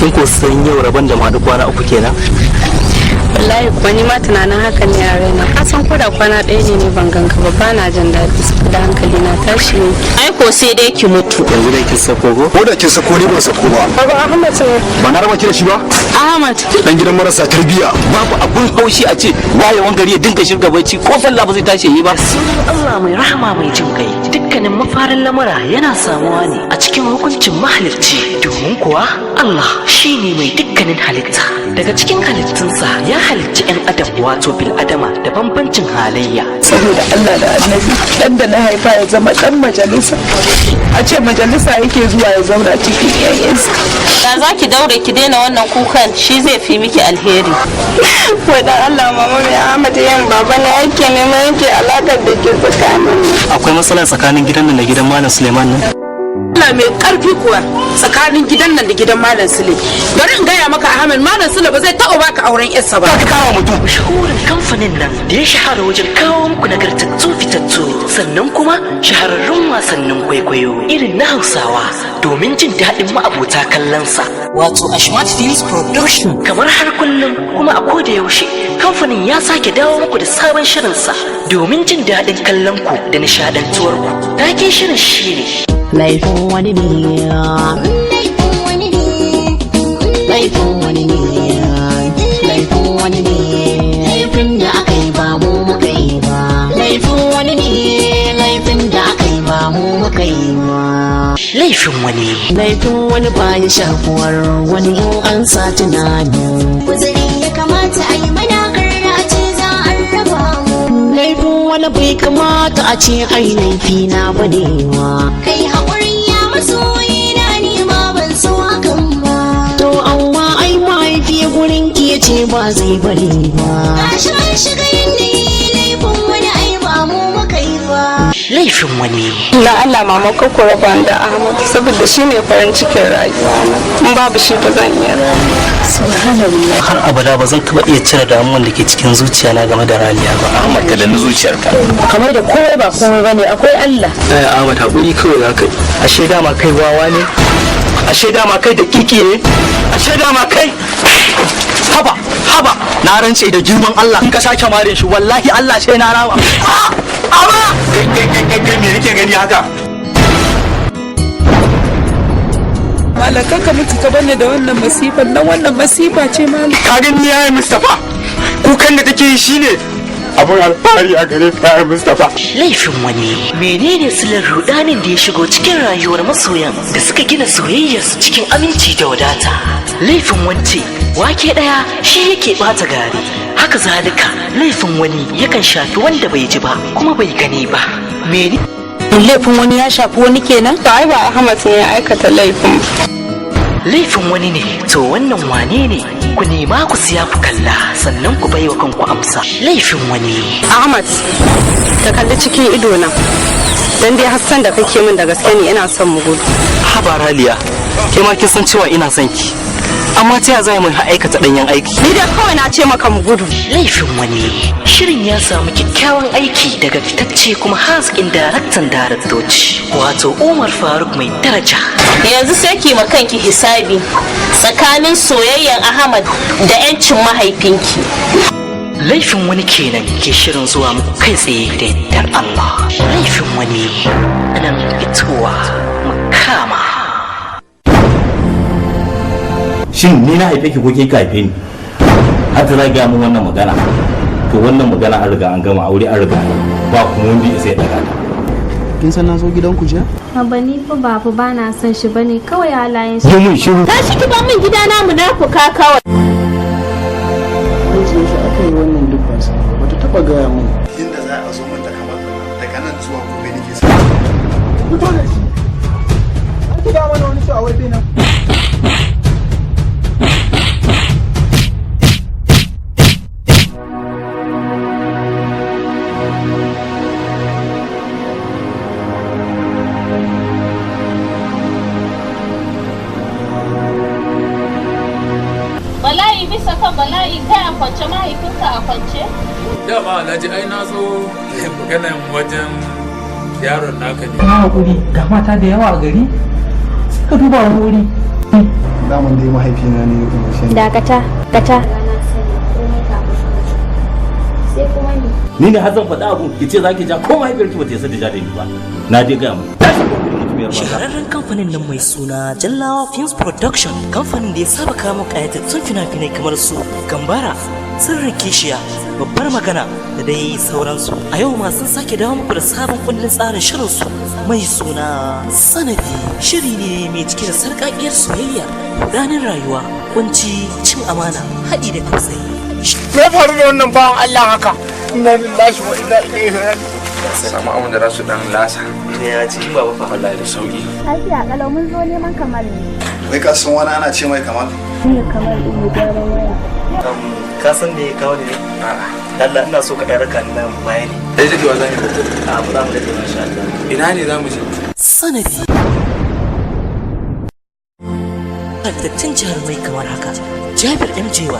Kin ko san yau rabon da ma kwana 3 kenan? Wallahi kuwa ni ma tunanin hakan ne a raina. Ka san ko da kwana ɗaya ne ban ganka ba, bana jin daɗi saboda hankali na tashi ne. Ai ko sai dai ki mutu. Yanzu dai kin sako ko? Ko da kin sako ni ban sako ba. Baba Ahmad ne. Ba na raba ki da shi ba? Ahmad. Dan gidan marasa tarbiyya. Babu abun haushi a ce wayewan gari ya dinga shirga bacci ko sallah ba zai tashi yi ba. Sunan Allah mai rahama mai jin kai. Dukkanin mafarin lamura yana samuwa ne a cikin hukuncin mahalicci, domin kuwa Allah shine mai dukkanin halitta. Daga cikin halittunsa ya halicci 'yan adam, wato bil adama, da bambancin halayya. Saboda Allah da Annabi, dan da na haifa ya zama dan majalisa, a ce majalisa yake zuwa ya zauna cikin yan iska. Da za ki daure ki daina wannan kukan, shi zai fi miki alheri. Wai dan Allah mama, mai Ahmad yan baba na yake neman yake alakar da ke tsakanin mu. Akwai matsala tsakanin gidan nan da gidan Malam Suleiman nan? Allah mai karfi kuwa tsakanin gidan nan da gidan Malam Sule. Bari in gaya maka Ahmed, Malam Sule ba zai taɓa baka auren yarsa ba. Ka kawo mutum. Mashahurin kamfanin nan da ya shahara wajen kawo muku nagartattu fitattu, sannan kuma shahararrun wasannin kwaikwayo irin na Hausawa domin jin daɗin ma'abota kallonsa. Wato Ashmat Films Production, kamar har kullum kuma a koda yaushe, kamfanin ya sake dawo muku da sabon shirinsa domin jin daɗin kallon ku da nishaɗantuwar ku. Taken shirin shine Laifin wani ne, laifin wani ne, laifin wani ne, laifin wani ne, laifin da aka yi ba mu muka yi ba, laifin wani ne, laifin da aka yi ba mu muka yi ba. Laifin wani. Laifin wani bayan shafuwar wani in an sa tunani. Uzuri ya kamata a yi mana, karra a ce za a raba mu. Laifin wani bai kamata a ce ai laifi na banewa. Kai haƙuri ya masoyi na, ni ma ban so hakan ba. To amma ai mahaifi gurin ki ya ce ba zai bari ba. Gashi an shiga yanayi, laifin wani ai ba mu muka yi ba. Laifin wani. Na Allah mama, ko ku raba ni da Ahmad, saboda shi ne farin cikin rayuwa na. In babu shi ba zan iya rayuwa. Subhanallah. Har abada ba zan taɓa iya cire damuwan da ke cikin zuciya na game da Raliya ba. Ahmad, ka danna zuciyarka. Kamar da komai ba komai bane, akwai Allah. Eh Ahmad, hakuri kawai za ka yi. Ashe dama kai wawa ne? Ashe dama kai da kiki ne? Ashe dama kai, haba haba, na rantse da girman Allah in ka sake mare shi, wallahi Allah sai na rama. Amma Kai kai kai kai, me nake gani haka? Malam, ka mutu ka bani da wannan masifan nan, wannan masifa ce malam. Ka gani yayi Mustapha, kukan da take yi shine abun alfahari a gare ka, yayi Mustapha. Laifin wani. Menene silar rudanin da ya shigo cikin rayuwar masoyan da suka gina soyayyarsu cikin aminci da wadata? Laifin wance, wake ɗaya shi yake bata gari. Haka zalika laifin wani yakan shafi wanda bai ji ba kuma bai gani ba. Mene Laifin wani ya shafi wani kenan? To ai ba Ahmad ne ya aikata laifin. Laifin wani ne, to wannan wane ne? Ku nema ku siya ku kalla, sannan ku baiwa kanku amsa. Laifin wani. Ahmad, ka kalli cikin ido na. Dan dai Hassan da kake min da gaske ne, ina son mu gudu. Haba Raliya, ke ma kin san cewa ina son ki, amma ta ya za mu aikata danyen aiki? Ni dai kawai na ce maka mu gudu. Laifin wani. Shirin ya samu kyakkyawan aiki daga fitacce kuma haskin daraktan daraktoci, wato Umar Faruk mai daraja. Yanzu sai ki ma kanki hisabi tsakanin soyayyen Ahmad da 'yancin mahaifinki. Laifin wani kenan ke shirin zuwa muku kai tsaye da yardar Allah. Laifin wani nan fitowa mu kama. Shin ni na haife ki ko ke ka haife ni har ta za gaya min wannan magana? To wannan magana an riga an gama aure, an riga an yi. Ba kuma wanda ya sai ya daga ta. Kin san na zo gidanku jiya? Abba, ni fa babu ba na son shi bane, kawai halayen shi. Yi mun shiru. Tashi ki ba min gidana, munafuka kawai. Yanzu yaushe aka yi wannan? Duk ban sani ba, bata taba gaya mun. Inda za a zo min da kamar daga nan zuwa gobe nake sa. Fito da shi. An ki ga mana wani cewa wai bai nan. Bala'i bisa kan bala'i, kai a kwance, mahaifinka a kwance. Dama Alhaji, ai na zo maganan wajen yaron naka ne. Ka hakuri, ga mata da yawa a gari, ka duba wani wuri. Daman dai mahaifina ne ya umarce ni. Dakata, dakata. Na sani komai kafin ka zo. Sai kuma ni. Ni ne har zan faɗa abu ki ce zaki ja, ko mahaifiyarki ba ta yarda da ja da ni ba. Na je ga mu tashi ko mutumiyar banza. Shahararren kamfanin nan mai suna Jallawa Films Production, kamfanin da ya saba kawo kayatattun fina-finai kamar su Gambara, Sirrin Kishiya, Babbar Magana da dai sauransu. A yau ma sun sake dawo muku da sabon kundin tsarin shirin su mai suna Sanadi. Shiri ne mai cike da sarƙaƙiyar soyayya, ranar rayuwa, kunci, cin amana, haɗi da tausayi. Me ya faru da wannan bawan Allah haka? Inna lillahi wa inna ilaihi raji'un. Samu abin da za su dan lasa. Ya ci ba fa. Wallahi da sauki. Lafiya kalau, mun zo neman Kamal ne. Wai ka san wani ana ce mai Kamal? Ni Kamal din mu gyaran waya. Ka san me ya kawo ne? A'a. Allah, ina so ka ɗan raka ni nan baya ne. Dai dadewa za mu. A ba za mu daɗe, masha Allah. Ina ne za mu je? Sanadi. Fitattun jarumai kamar haka: Jabir MJwa,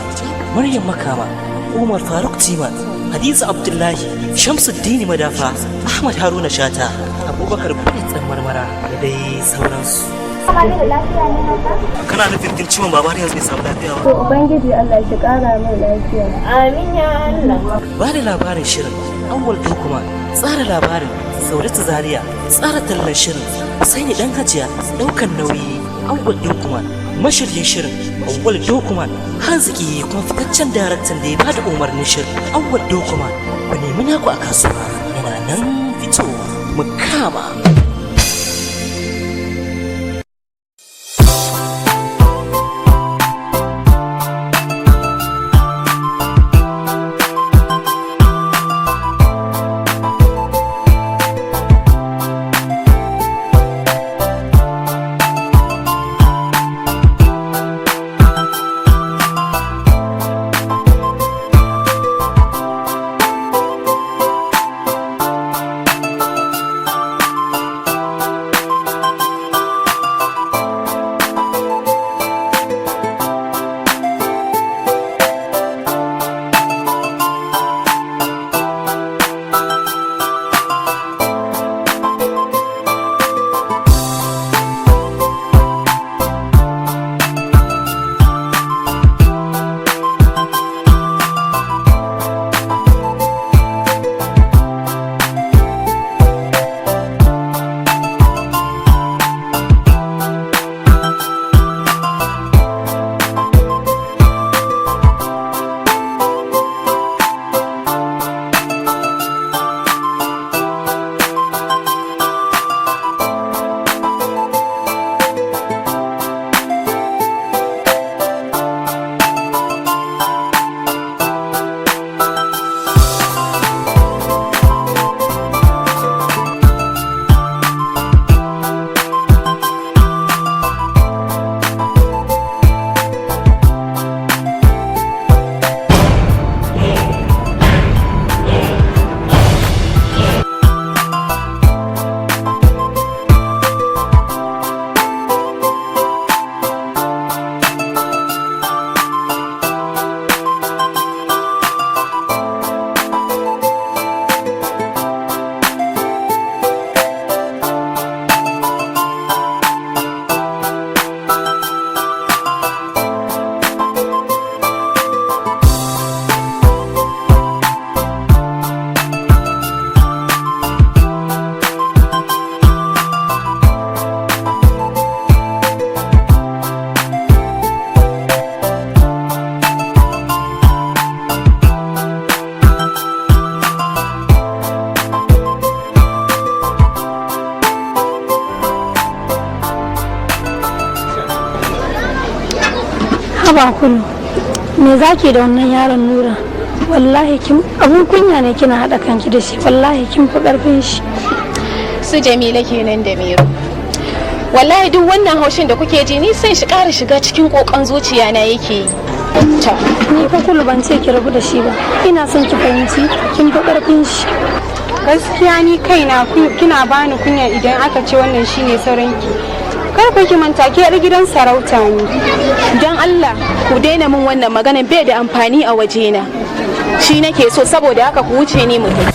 Maryam Makama, Umar Faruk Timan, Hadiza Abdullahi, Shamsuddin Madafa, Ahmad Haruna Shata, Abubakar Bullet Ɗan Marmara da dai sauransu. Kamal da lafiya ne haka? Kana nufin kin ciwon baba har yanzu bai samu lafiya ba? To Ubangiji Allah ki kara mai lafiya. Amin ya Allah. Ba da labarin shirin Awwal Dokuma, tsara labarin Saudatu Zaria, tsara tallan shirin Husaini Dan Hajiya, daukan nauyi Awwal Dokuma, mashiryin shirin Awwal Dokuma, haziki kuma fitaccen daraktan da ya bada umarnin shirin Awwal Dokuma. Ku nemi naku a kasuwa, yana nan fitowa. Mu kama. Haba Kulu, me zaki da wannan yaron Nura? Wallahi kin abun kunya ne kina haɗa kanki da shi, wallahi kin fi ƙarfin shi. Su Jamila kenan da Mero. Wallahi duk wannan haushin da kuke ji, ni sai shi ƙara shiga cikin ƙoƙon zuciya na yake yi. Ni fa Kulu ban ce ki rabu da shi ba, ina son ki fahimci kin fi ƙarfin shi. Gaskiya ni kaina kina bani kunya idan aka ce wannan shine sauranki. Kar ku ki manta ke yar gidan sarauta ne. Don Allah ku daina min wannan maganan, bai da amfani a wajena. Shi nake so, saboda haka ku wuce ni mu tafi.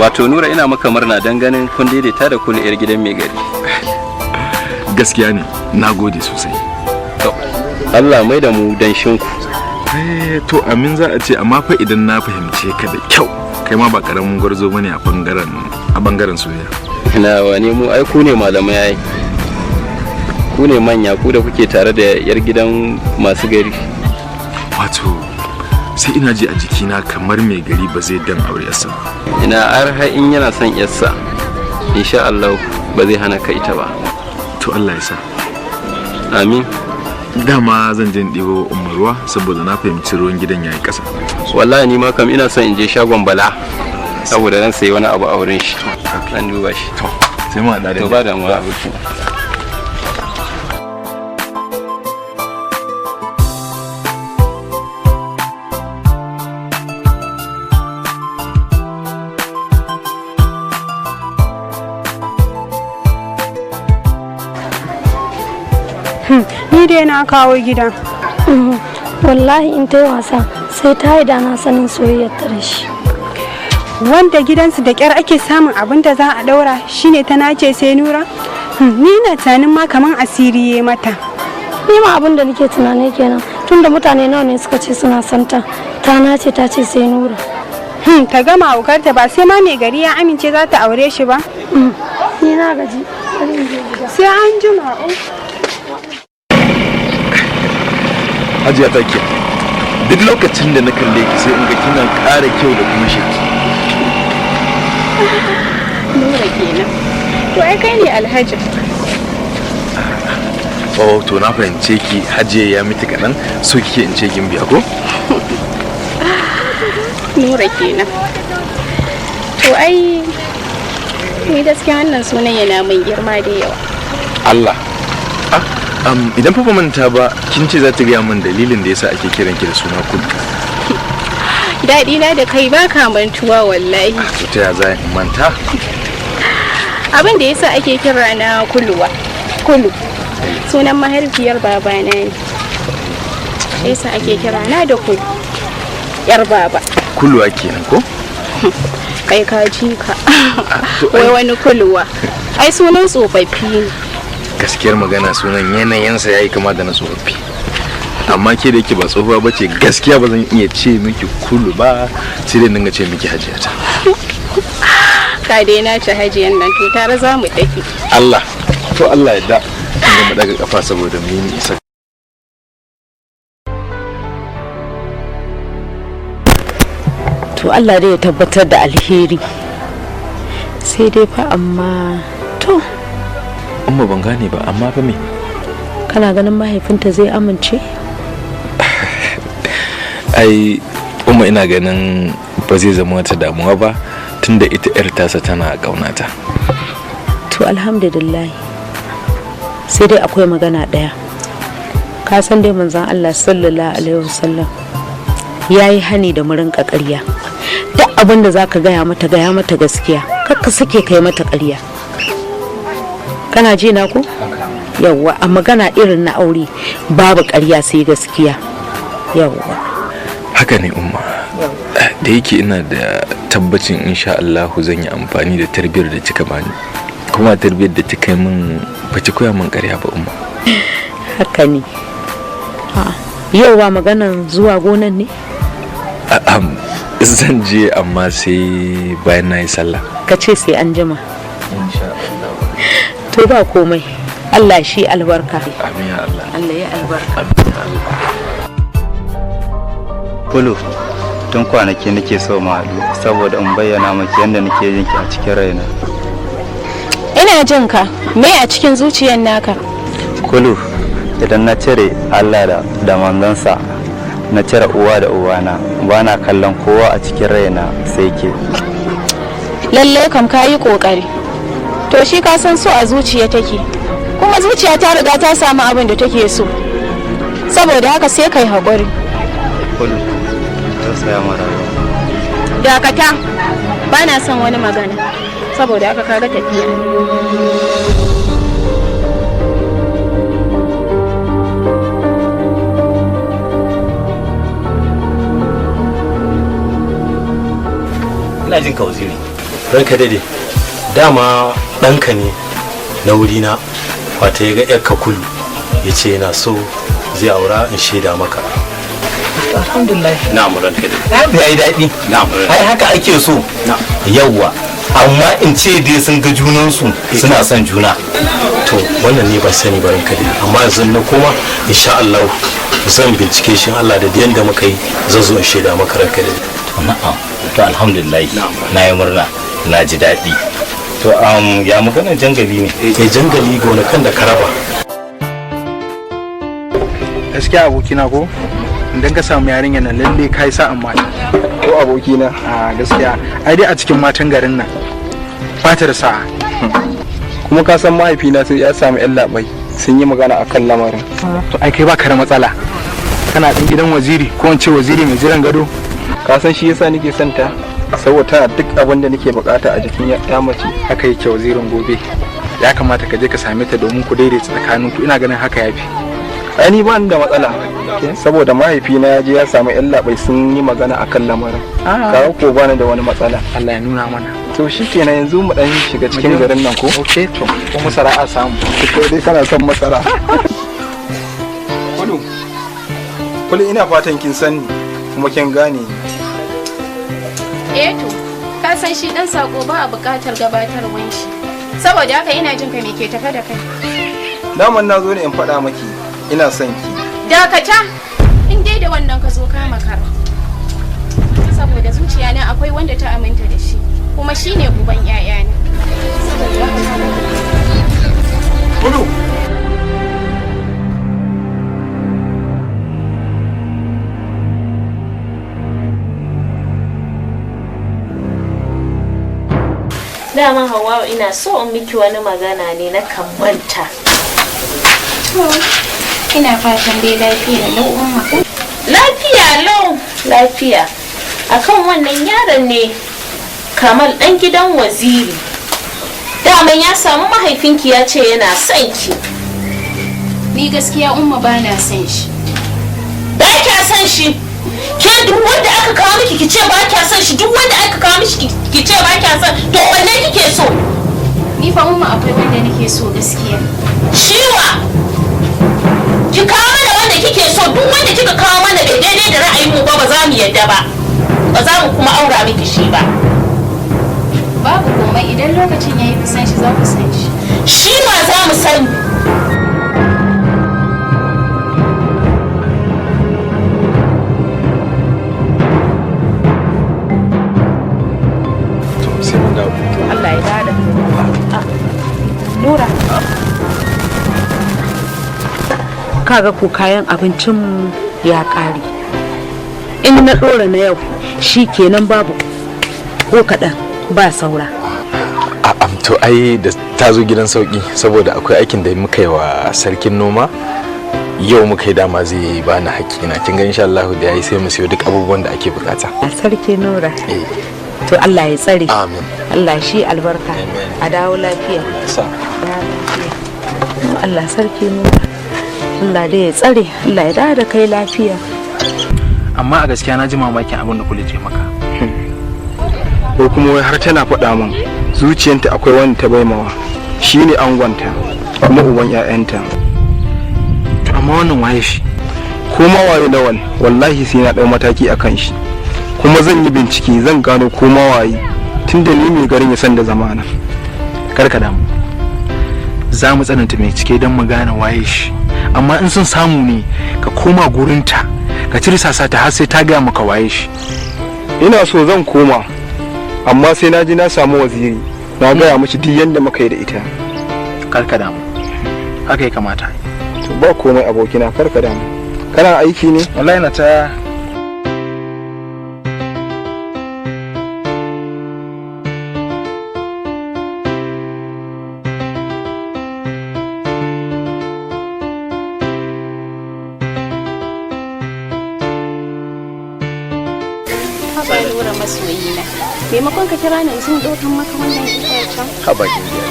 Wato Nura, ina maka murna don ganin kun daidaita da Kulu yar gidan mai gari. Gaskiya ne, na gode sosai. To, Allah mai da mu danshinku. Eh, to amin za a ce, amma fa idan na fahimce ka da kyau, kai ma ba karamin gwarzo bane a bangaren soyayya. Na wane mu? Ai ku ne malamai, ai ku ne manya, ku da kuke tare da yar gidan masu gari. Wato sai ina ji a jikina kamar mai gari ba zai dan aure yarsa ba. Ina har har in yana son yarsa, insha Allah ba zai hana ka ita ba. To, Allah ya sa. Amin. Dama zan je in ɗibo umar ruwa saboda na fahimci ruwan gidan yayi ƙasa. Wallahi ni ma kam ina son in je shagon Bala saboda zan sayi wani abu a wurin shi, zan duba shi. To, sai mu haɗa da To, ba damuwa, aboki. Ni dai na kawo gida. Wallahi in ta yi wasa sai ta yi da na sanin soyayyar ta da shi. Wanda gidansu da kyar ake samun abin da za a daura, shine ta nace sai Nura. Ni na tunanin ma kaman asiri ya mata. Ni ma abin da nake tunani kenan, tunda mutane nawa ne suka ce suna santa, ta nace ta ce sai Nura. Ta gama aukarta ba sai ma mai gari ya amince za ta aure shi ba. Ni na gaji, bari in je gida. Sai an jima. Hajiya ta ke, duk lokacin da na kalle ki sai in ga kina ƙara kyau da kuma sheki. Nura kenan. To, ai kai ne alhaji. Oh, to na fahimce ki, Hajiya ya miki kaɗan, so kike in ce kin biya ko? Nura kenan. To, ai ni gaskiya wannan sunan yana min girma da yawa. Allah. Ah, idan fa ba manta ba, kin ce za ta gaya min dalilin da yasa ake kiran ki da suna Kulu. Daɗi na da kai ba ka mantuwa wallahi. To, ta ya za in manta? Abin da yasa ake kira na Kuluwa. Kulu. Sunan mahaifiyar babana ne. Yasa ake kira na da Kulu. Yar baba. Kuluwa kenan ko? Kai ka ji ka. Wai wani Kuluwa. Ai sunan tsofaffi ne. Gaskiyar magana, sunan yanayinsa yayi kama da na tsofaffi. Amma ke da yake ba tsohuwa ba ce, gaskiya ba zan iya ce miki Kulu ba, sai dai dinga ce miki hajiyata. Ka dai na ci hajiyan nan, to tare za mu tafi. Allah, to Allah ya da mu daga kafa saboda mu yi isa. To, Allah dai ya tabbatar da alheri, sai dai fa amma to. Umma, ban gane ba, amma fa me? Kana ganin mahaifinta zai amince? Ai umma, ina ganin ba zai zama wata damuwa ba, tunda ita yar tasa tana ƙaunata. To, alhamdulillah. Sai dai akwai magana ɗaya. Ka san dai manzon Allah sallallahu alaihi wasallam ya yi hani da mu rinka ƙarya. Duk abin da zaka gaya mata, gaya mata gaskiya. Kar ka sake kai mata ƙarya. Kana ji na ko? Yawwa, a magana irin na aure babu ƙarya sai gaskiya. Yawwa. Haka ne umma, da yake ina da tabbacin insha Allahu zan yi amfani da tarbiyyar da kika bani, kuma tarbiyyar da kika yi min ba ki koya min ƙarya ba, umma. Haka ne. A'a, yau ba maganan zuwa gonan ne? A'am, zan je amma sai bayan na yi sallah. Ka ce sai an jima. Insha Allah. To, ba komai. Allah shi albarka. Amin ya Allah. Allah ya albarka. Kulu, tun kwanaki nake so mu haɗu saboda in bayyana maki yadda nake jin ki a cikin raina. Ina jin ka, me a cikin zuciyar naka? Kulu, idan na cire Allah da manzansa, na cire uwa da ubana, ba na kallon kowa a cikin raina sai ke. Lalle kam ka yi kokari. To, shi ka san so a zuciya take. Kuma zuciya ta riga ta samu abin da take so. Saboda haka sai kai haƙuri. Kulu, tausaya ma rayuwa. Dakata, ba na son wani magana. Saboda haka kaga tafiya. Ina jin ka, waziri. Ranka dade, dama ɗanka ne na wurina, wata ya ga yarka Kulu ya ce yana so zai aura, in shaida maka. Alhamdulillah. Na'am, ranka dade. Ya yi daɗi. Ai haka ake so. Yawwa, amma in ce dai sun ga junansu suna son juna? To, wannan ne ban sani ba, ranka dade, amma yanzu na koma, insha Allah zan bincike shi. Allah da yanda muka yi, zan zo in shaida maka, ranka dade. Na'am, to alhamdulillah, na yi murna, na ji daɗi. To ya maganar jangali ne? Eh, jangali gonakan da karaba. Gaskiya abokina, ko idan ka samu yarinya nan, lalle kai sa'an mata. Ko abokina? A gaskiya, ai dai a cikin matan garin nan ba ta da sa'a. Kuma ka san mahaifina sai ya samu yan labai sun yi magana akan lamarin. To ai kai baka da matsala, kana ɗan gidan waziri, ko in ce waziri mai jiran gado. Ka san shi yasa nake son ta, saboda tana duk abin da nake bukata a jikin ya mace. Haka yake, wazirin gobe. Ya kamata ka je ka same ta domin ku daidaita tsakaninku. Ina ganin haka yafi. Ai ni ba ni da matsala, saboda mahaifina ya je ya samu yan labai sun yi magana akan lamarin. Kawo ko bani da wani matsala. Allah ya nuna mana. To shikenan, yanzu mu dan shiga cikin garin nan ko? Okay, to ko masara a samu. Ko dai kana son masara? Kulu, Kulu, ina fatan kin sani kuma kin gane ni. Eh to, ka san shi dan sako ba a buƙatar gabatarwan shi. Saboda haka ina jin ka, me ke tafe da kai? Daman na zo ne in faɗa maki ina son ki. Dakata! In dai da wannan ka zo, ka makara. Saboda zuciya na akwai wanda ta aminta da shi, kuma shine uban 'ya'yana. Saboda haka Kulu! Dama Hauwa, ina so in miki wani magana ne na kan manta. To, ina fatan dai lafiya lau, Umma. Lafiya lau, lafiya. Akan wannan yaron ne, Kamal dan gidan waziri. Daman ya samu mahaifinki ya ce yana son ki. Ni gaskiya Umma ba na son shi. Ba kya son shi? Ke duk wanda aka kawo miki ki ce ba kya son shi, duk wanda aka kawo miki ki ce ba kya son, to wanne kike so? Ni fa Umma akwai wanda nake so gaskiya. Shiwa! Ki kawo mana wanda kike so, duk wanda kika kawo mana bai daidai da ra'ayin mu ba, ba za mu yadda ba. Ba za mu kuma aura miki shi ba. Babu komai, idan lokacin yayi ku san shi, za ku san shi. Shi ma za mu sani. To, sai mun dawo. Allah ya dada. Nura. Kaga ko kayan abincin ya ƙare. In na ɗora na yau shi kenan, babu ko kaɗan, ba saura. A'a, to ai da ta zo gidan sauki, saboda akwai aikin da muka yi wa sarkin noma yau muka yi, dama zai bani haƙƙina. Kin ga insha Allah da yayi sai mu siyo duk abubuwan da ake bukata. A sarki Nura. To Allah ya tsare. Amin. Allah shi albarka. A dawo lafiya. Lafiya. Allah sarki Nura. Allah dai ya tsare, Allah ya dawo da kai lafiya. Amma a gaskiya na ji mamakin abin da Kulu ce maka. Ko kuma wai har tana faɗa min zuciyanta akwai wanda ta baimawa, shine angonta kuma uban 'ya'yanta. To amma wannan waye shi? Ko ma waye Lawal, wallahi sai na ɗau mataki a kan shi, kuma zan yi bincike, zan gano ko ma waye, tunda ni mai garin ya san da zamana. Kar ka damu, za mu tsananta bincike don mu gane waye shi, amma in sun samu ne ka koma gurinta ka tirsasa ta har sai ta gaya maka waye shi. Ina so zan koma, amma sai na ji na samu waziri na gaya mishi duk yadda muka yi da ita. Kar ka damu, haka ya kamata. To ba komai abokina, kar ka damu. Kana aiki ne? Wallahi na ta Haba Nura masoyina. Maimakon ka kira ni in zo ɗaukan maka wannan itacen. Haba gimbiya,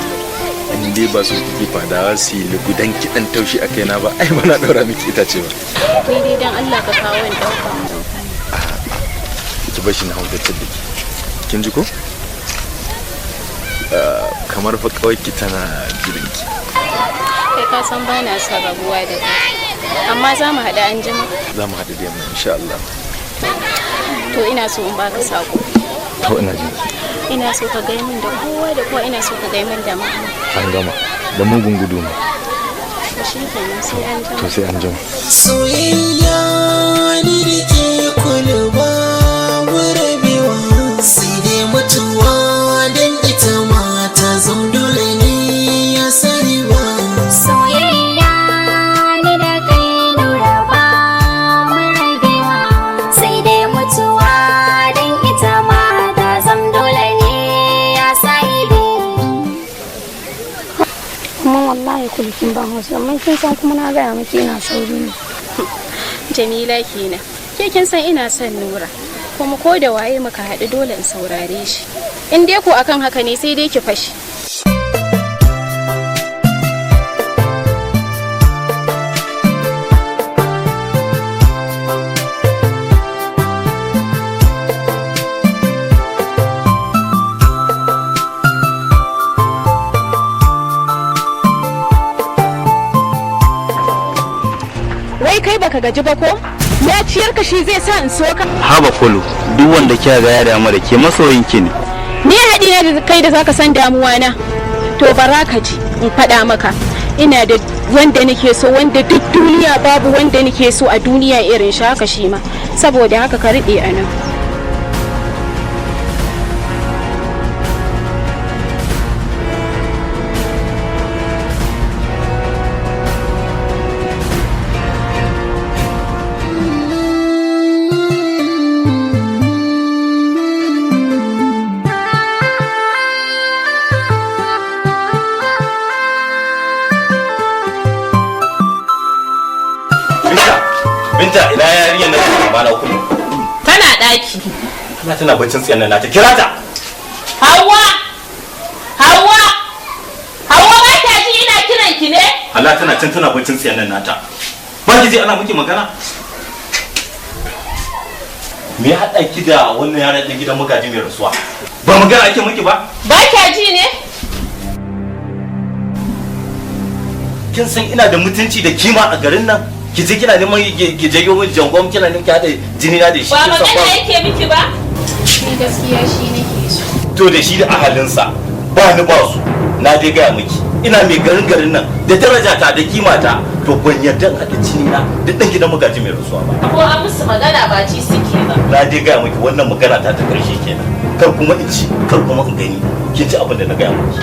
in dai ba so kike fadawa su yi lugudan kiɗan taushi a kaina ba, ai ba na ɗaura miki itace ba. Ni dai dan Allah ka kawo in ɗauka. Ki bar shi na hautaccen da ke, kin ji ko? Kamar fa kawai ki tana jiranki. Kai ka san ba na son rabuwa da kai. Amma za mu haɗu an jima. Za mu haɗu da yamma insha Allah. To ina so in baka sako. To ina jin. Ina so ka gai min da kowa da kowa, ina so ka gai min da mama. An gama. Da mugun gudu ne. Shi kenan, sai an jima. To sai an jima. Soyayya ni da ke kulba rabewa, sai dai mutuwa don ita mata zan dole ne ya sani ba. Soyayya ni da kai Nura ba mu rabewa, sai dai mutuwa don ita mata zan dole ne ya sahibi. Kuma wallahi kulkin ban hausa, amma kin san kuma na gaya miki ina sauri ne. Jamila kenan. Ke kin san ina son Nura. Kuma ko da waye muka haɗu dole in saurare shi. In dai ko akan haka ne sai dai ki fashi. Wai kai baka gaji ba ko? Ya ciyar ka shi zai sa in so ka. Haba Kulu, duk wanda kika ga ya damu da ke masoyinki ne. Ni haɗi na da kai da zaka san damuwa na. To bara ka ji in faɗa maka. Ina da wanda nake so, wanda duk duniya babu wanda nake so a duniya irin shi, haka shi ma. Saboda haka ka riɗe a nan. Binta, ina yarinyar nan ba na kudu. Tana ɗaki. Allah, tana baccin tsiyan nan nata. Kira ta. Hauwa! Hauwa! Hauwa, ba ta ji ina kiran ki ne? Allah, tana can tana baccin tsiyan nan nata. Ba ki ji ana miki magana? Me ya haɗa ki da wannan yaron ɗan gidan magaji mai rasuwa? Ba magana ake miki ba? Ba kya ji ne? Kin san ina da mutunci da kima a garin nan? Ki je kina neman ki je yomin jangon, kina neman ki haɗa jini na da shi. Ba Kin san magana yake miki ba? Ni gaskiya shi nake so. To da shi da ahalinsa ba ni ba su. Na dai gaya miki ina mai garin garin nan da daraja ta da kima ta, to ban yarda in haɗa jini na da ɗan gidan magaji mai rasuwa ba. Ko an musu magana ba ci suke ba. Na dai gaya miki wannan magana ta ta ƙarshe kenan. Kar kuma in ci, kar kuma in gani. Kin ci abin da na gaya miki.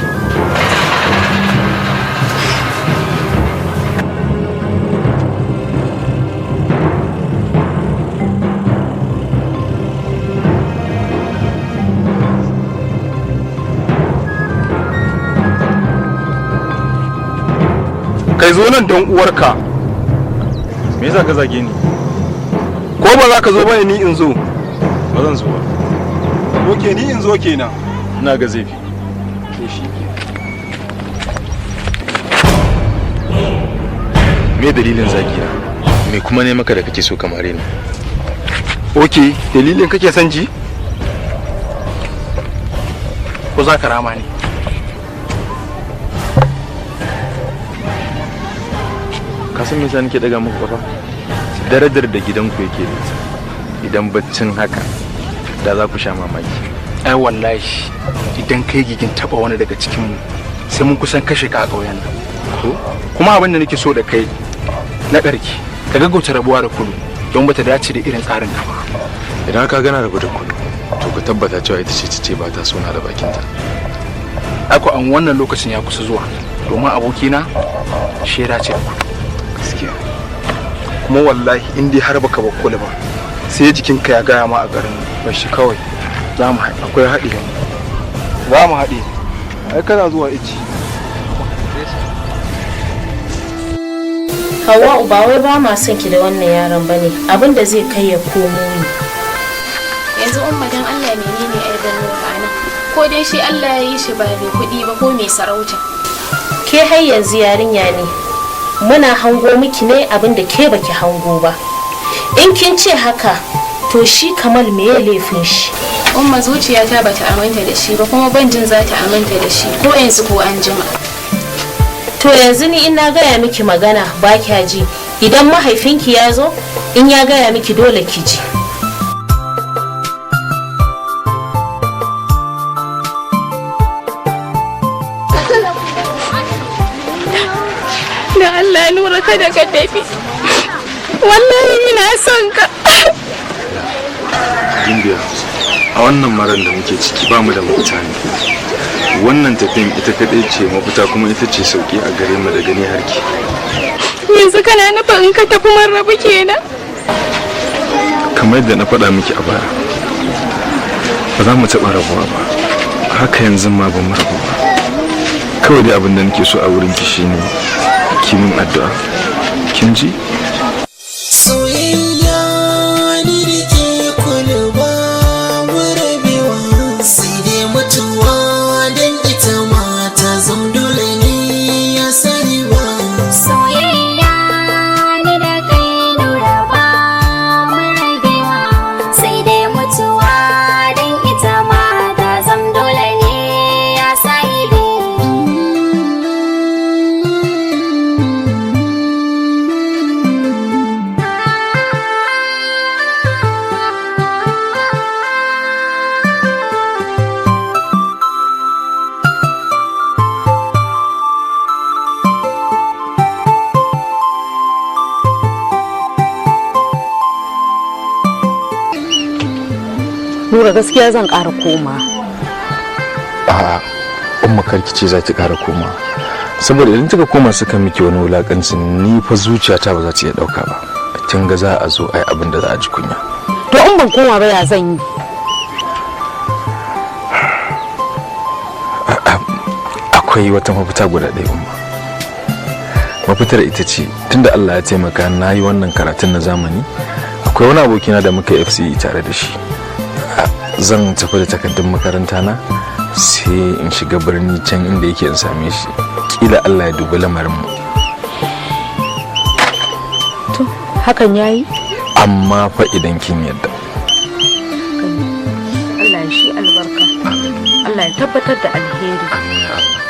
Kai zo nan don uwarka. Me yasa ka zage ni? Ko ba za ka zo bane ni in zo? Ba zan zo ba. Ok, ni in zo kenan. Ina ga zai fi. To shi ke. Me dalilin zagi na? Me kuma ne maka da kake so kamare ni? Ok, dalilin kake son ji? Ko za ka rama ne? Ka san me yasa nake daga muku kafa? Darajar da gidanku yake da ita. Idan baccin haka da za ku sha mamaki. Ai wallahi idan kai gigin taba wani daga cikin mu sai mun kusan kashe ka a ƙauyen nan. Ko? Kuma abin da nake so da kai na ƙarki, ka gaggauta rabuwa da Kulu don bata dace da irin tsarin ka ba. Idan ka gana rabu da Kulu, to ka tabbata cewa ita ce ce ba ta sona da bakinta. Ai ko an wannan lokacin ya kusa zuwa domin abokina shera ce da Kulu. Gaskiya. Kuma wallahi in dai har baka bar Kulu ba sai jikinka ya gaya ma a garin nan. Bar shi kawai. Za mu haɗe. Akwai haɗi. Za mu haɗe. Ai kana zuwa ici. Hauwa'u, ba wai ba ma son ki da wannan yaron bane, abin da zai kai ya komo ne. Yanzu umma dan Allah menene aibin Nura anan? Ko dai shi Allah ya yi shi ba mai kuɗi ba ko mai sarauta. Ke har yanzu yarinya ne. Muna hango miki ne abin da ke baki hango ba. In kin ce haka To shi Kamal me ya laifin shi? Umma, zuciyata bata aminta da shi ba, kuma ban jin za ta aminta da shi ko yanzu ko an jima. To yanzu ni in na gaya miki magana ba kya ji, idan mahaifinki ya zo in ya gaya miki dole ki ji. Da Allah Nura, kada ka tafi. Wallahi ina son ka. Gimbiya, a wannan maran da muke ciki ba mu da mafita ne. Wannan tafiyan ita kaɗai ce mafita, kuma ita ce sauƙi a gare mu da gani harki. Yanzu kana nufin in ka tafi mun rabu kenan? Kamar yadda na faɗa miki a baya, ba za mu taɓa rabuwa ba. Haka yanzu ma ba mu rabu ba. Kawai dai abin da nake so a wurin ki shine ki min addu'a. Kin ji? Soyayya ni da ke kulba rabewa, sai dai mutuwa, don ita ma ta zam dole ne ya sani ba. Soyayya ni da kai Nura ba mu rabewa, sai dai mutuwa, don ita ma ta zam dole ne ya sahibi. Nura, gaskiya zan ƙara koma. A'a Umma, karki ce za ki ƙara koma, saboda idan kika koma suka miki wani wulakancin, ni fa zuciyata ba za ta iya ɗauka ba. Kin ga za a zo ai abin da za a ji kunya. To in ban koma ba ya zan yi? Akwai wata mafita guda ɗaya, Umma. Mafitar ita ce, tunda Allah ya taimaka na yi wannan karatun na zamani, akwai wani abokina da muka yi FCE tare da shi. Zan tafi da takardun makaranta na, sai in shiga birni can inda yake in same shi. Kila Allah ya dubi lamarin mu. To hakan yayi. Amma fa idan kin yadda. Allah ya shi albarka. Allah ya tabbatar da alheri. Amin ya Allah.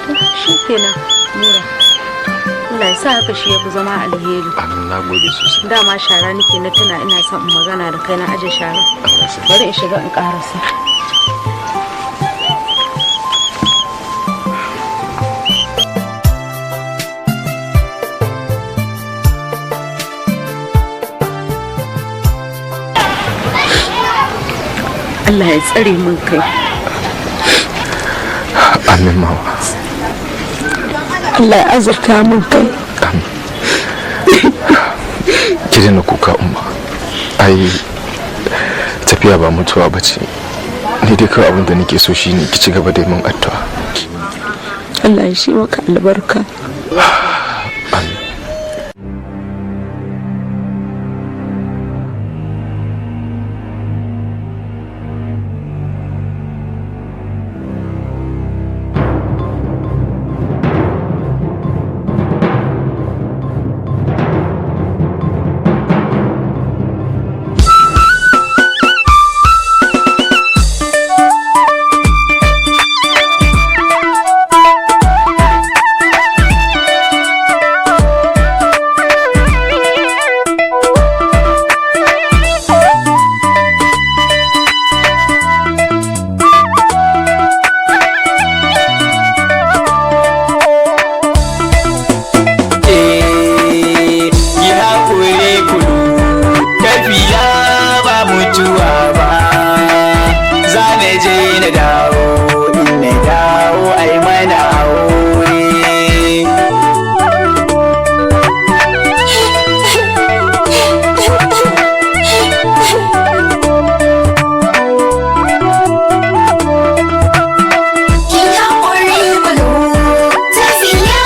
To shikenan Nura. Allah ya sa haka shi ya fi zama alheri. Amin, na gode sosai. Dama shara nake, na tuna ina son in magana da kai, na aje shara. Allah ya. Bari in shiga in karasa. Allah ya tsare min kai. Amin mama. Allah ya azurta min kai. Ki daina kuka Umma. Ai tafiya ba mutuwa ba ce. Ni dai kawai abin da nake so shine ki ci gaba da yi min addu'a. Allah ya shi maka albarka. Ki haƙuri Kulu, tafiya ba mutuwa ba. Za na je na dawo, in na dawo ai mana aure. Ki haƙuri Kulu, tafiya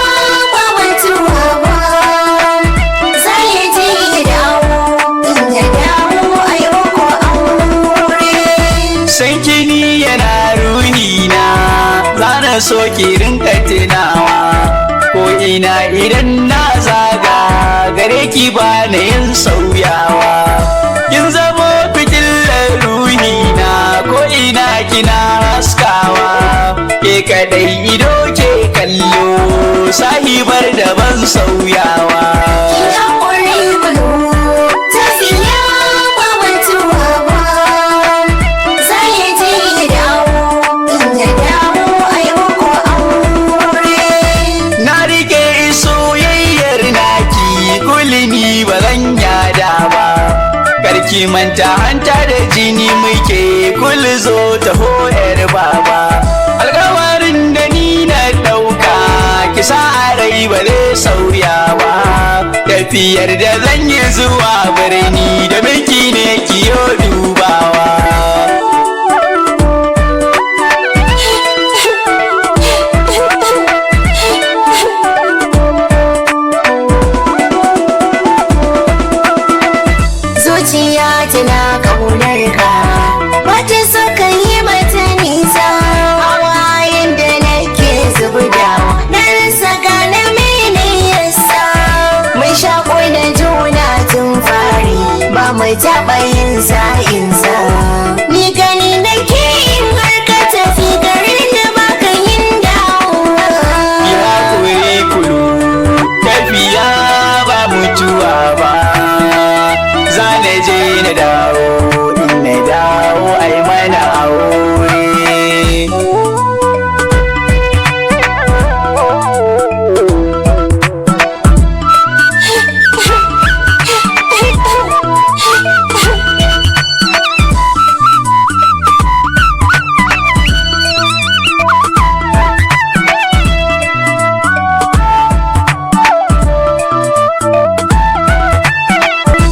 ba mutuwa ba. Za ya je ya dawo, in ya dawo ai muku aure. San kini yana ruhina, za na so ki rinka tunawa. Ko ina idan na zaga, gare ki ba na yin sauyawa. Kin zama kadai ido ke kallo, sahibar da ban sauyawa. Haƙuri kulu, tafiya ba mutuwa ba. Zai je ya dawo, in ya dawo ai muku aure. Na rike soyayyar naki kulini ba zan yada ba. Karki manta hanta da jini muke kul zo taho yar baba. Alkawarin da ni na ɗauka kisa a rai ba zai sauya ba. Tafiyar da zan yi zuwa birni da miki ne kiyo dubawa. Zuciya tana kaunar ka, wata suka yi mata nisa. Hawayen da nake zubdawa, na rasa gane mene yasa. Mun shaƙo da juna tun fari, ba mu taɓa yin sa'insa. Ni gani nake in har ka tafi garin da baka yin dawowa. Ya kuri kulu, tafiya ba mutuwa ba. Za na je na dawo, in na dawo ai mana aure.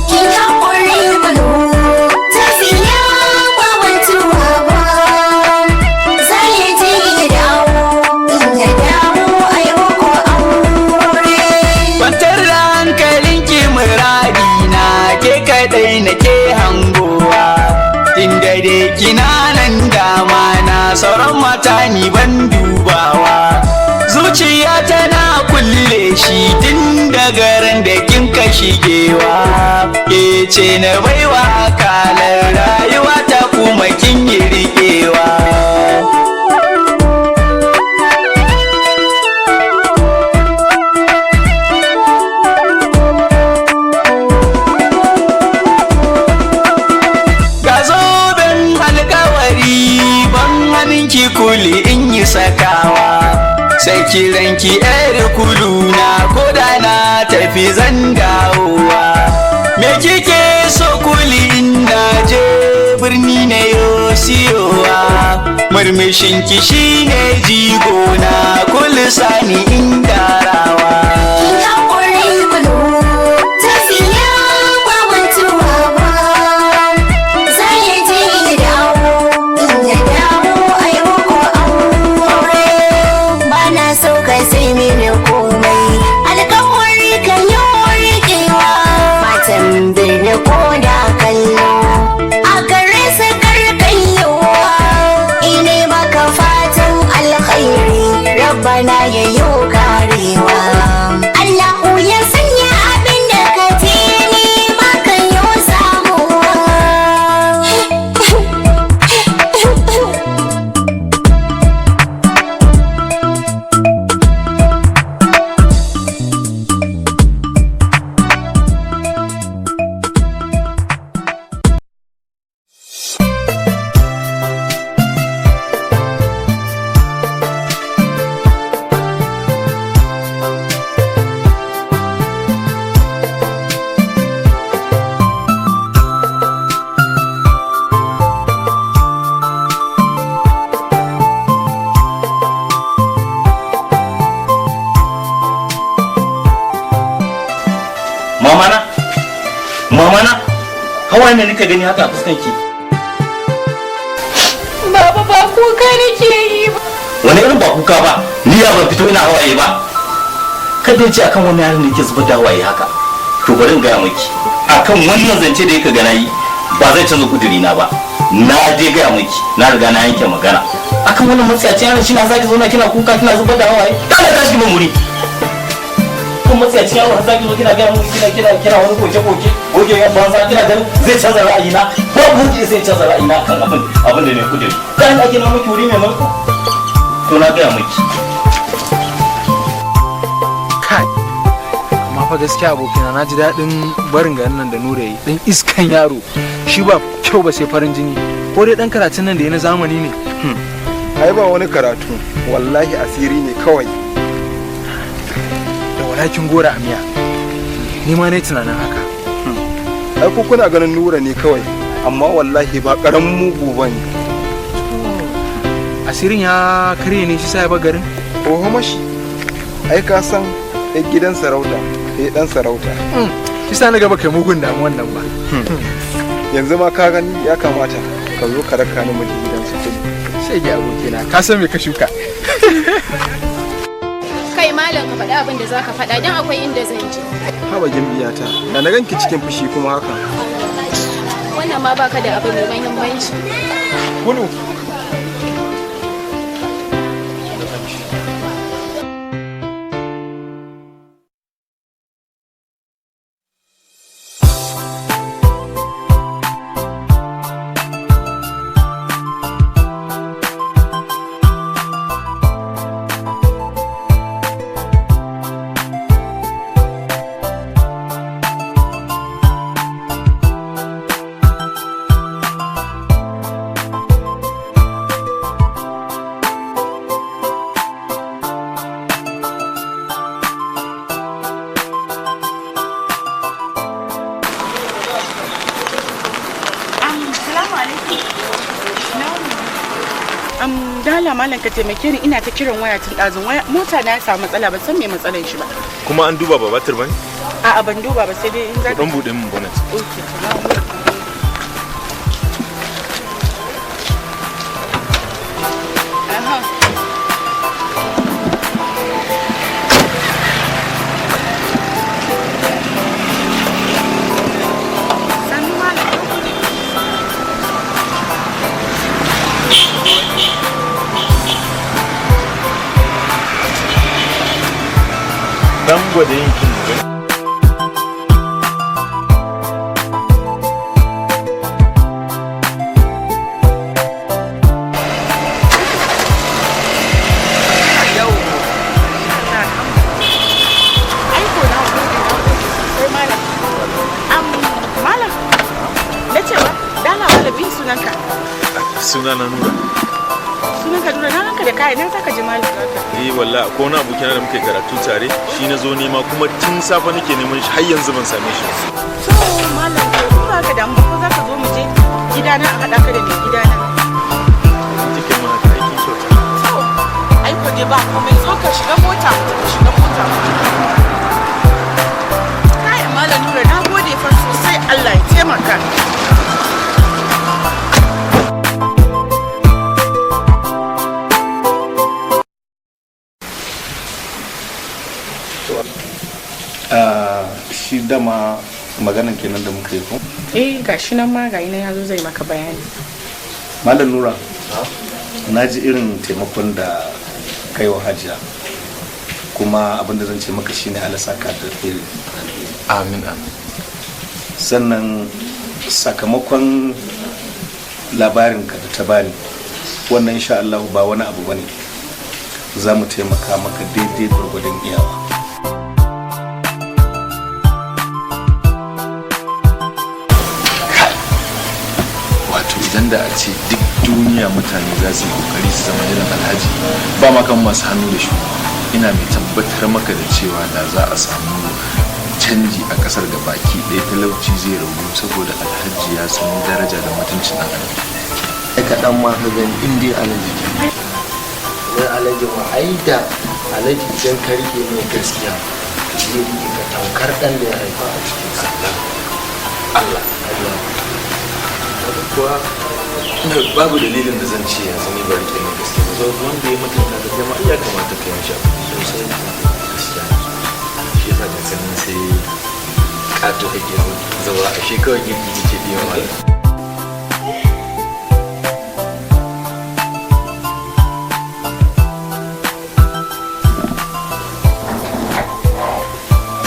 Ki haƙuri kulu, tafiya ba mutuwa ba. Zai je ya dawo, in ya dawo ai muku aure. Kwantar da hankalinki muradi na ke kadai nake hangowa. Inda dai kina nan dama na sauran mata ni ban dubawa. Zuciya tana kulle shi tun daga ran da kin ka shigewa. Ke ce na baiwa akalar rayuwa ta kuma kin yi riƙewa. Ga zoben alkawari ban hannunki kuli in yi sakawa. Sai kiranki yar kuluna ko da na tafi zan dawowa. Me kike so kuli in na je birni na yo siyowa. Murmushinki shine jigona kuli sani in darawa. Ki haƙuri kulu, tafiya ba mutuwa ba. Zai je ya dawo, in ya dawo ai muku aure. Ba na so ka sai mini komai, alƙawari ka yi riƙewa. Matan birni ko da kallo, a gare su karkayewa. Ine maka fatan alkhairi, rabbana ya yi karewa. Allahu ya sanya abin da ka ce ni maka yi samuwa. Mamana, mamana, hawaye ne nika gani haka a fuskanki. Baba ba kuka nake yi ba. Wani irin ba kuka ba, ni ya ban fito ina hawaye ba. Kada ya ce akan wani yaron ne ke zubar da hawaye haka. To bari in gaya miki, akan wannan zance da yake gana yi ba zai canza kuduri na ba. Na je gaya miki, na riga na yanke magana. Akan wannan matsiyaci yaron shi na zaki zauna kina kuka kina zubar da hawaye. Dole tashi ki mun wuri. Kun matsiyaci yaro har zaki zo kina gaya mun kina kina kina wani koke koke goge ya banza kina ganin zai canza ra'ayina babu wanda zai canza ra'ayina kan abin da ne kuduri. Dan ake na miki wuri mai mulki. Ko na gaya miki. Kai, amma fa gaskiya abokina, na ji daɗin barin garin nan da Nura yi. Ɗan iskan yaro shi, ba kyau ba sai farin jini. Ko dai ɗan karatun nan da ya na zamani ne? Ai ba wani karatu, wallahi asiri ne kawai. Da walakin gora a miya, ni ma ne tunanin haka. Ai ko kuna ganin Nura ne kawai, amma wallahi ba karamin mugu ba ne. Asirin ya karye ne shi sa ya bar garin. Oho mashi, ai ka san ɗan gidan sarauta sai ɗan sarauta. Shi sa na gaba kai mugun damuwan nan ba. Yanzu ma ka gani, ya kamata ka zo ka raka ni mu je gidan su Kulu. Shege abokina, ka san me ka shuka. Kai malam, ka faɗi abin da za ka faɗa don akwai inda zan je. Haba gimbiyata, da na ganki cikin fushi kuma haka. Wannan ma baka da abu mai muhimmanci. Kulu. Salamu alaikum. Dala malam, ka taimake ni, ina ta kiran waya tun ɗazun, waya mota na ya samu matsala, ban san me matsalar shi ba. Kuma an duba ba batir bane? A'a, ban duba ba, sai dai in za Dan bude min bonnet. Okay, to na gode. Aha. Sannu malam, na gode. Dan gwada yin kin mu gani. Ai ko na gode, na gode sosai malam. Malam, na ce ba, dala malam, bin sunanka. Suna na Nura. Sunanka Nura, na ranka da kaya, na zaka ji malam zaka. Eh wallahi, akwai wani abokina da muke karatu tare, shi na zo nema, kuma tun safe nake neman shi, har yanzu ban same shi ba. To malam, to in ba ka damu ba, ko zaka zo mu je gidana a haɗa ka da mai gidana? Kike mun haka aikin kyauta. To, ai ko dai ba komai, zo ka shiga mota mu tafi, shiga mota mu tafi. Kai malam Nura, na gode fa sosai, Allah ya taimaka. Shi dama maganan kenan da muka yi ko? Eh, gashi nan ma, ga nan yazo zai maka bayani. Malam Nura, na ji irin taimakon da kai wa Hajiya, kuma abinda zan ce maka shine Allah saka da alheri. Amin, amin. Sannan sakamakon labarin ka da ta bani wannan, insha Allah ba wani abu bane, za mu taimaka maka daidai gwargwadon iyawa. Wato idan da a ce duk duniya mutane za su yi kokari su zama irin Alhaji, ba ma kan masu hannu da shi, ina mai tabbatar maka da cewa da za a samu canji a kasar da baki ɗaya, talauci zai ragu, saboda Alhaji ya san daraja da mutuncin ɗan adam. Ai kaɗan ma ka gani, in dai Alhaji wai Alhaji ma, ai da Alhaji idan ka rike mai gaskiya, zai rike ka tamkar ɗan da ya haifa a cikin sa. Allah Allah kuwa, babu dalilin da zan ce yanzu ni ba rike mai gaskiya ba, saboda wanda ya mutunta ka, kai ma ai ya kamata ka yi mishi abu sosai. Gaskiya shi yasa ka sanin sai kato kake zaura, ashe kawai girki kake biyan wala.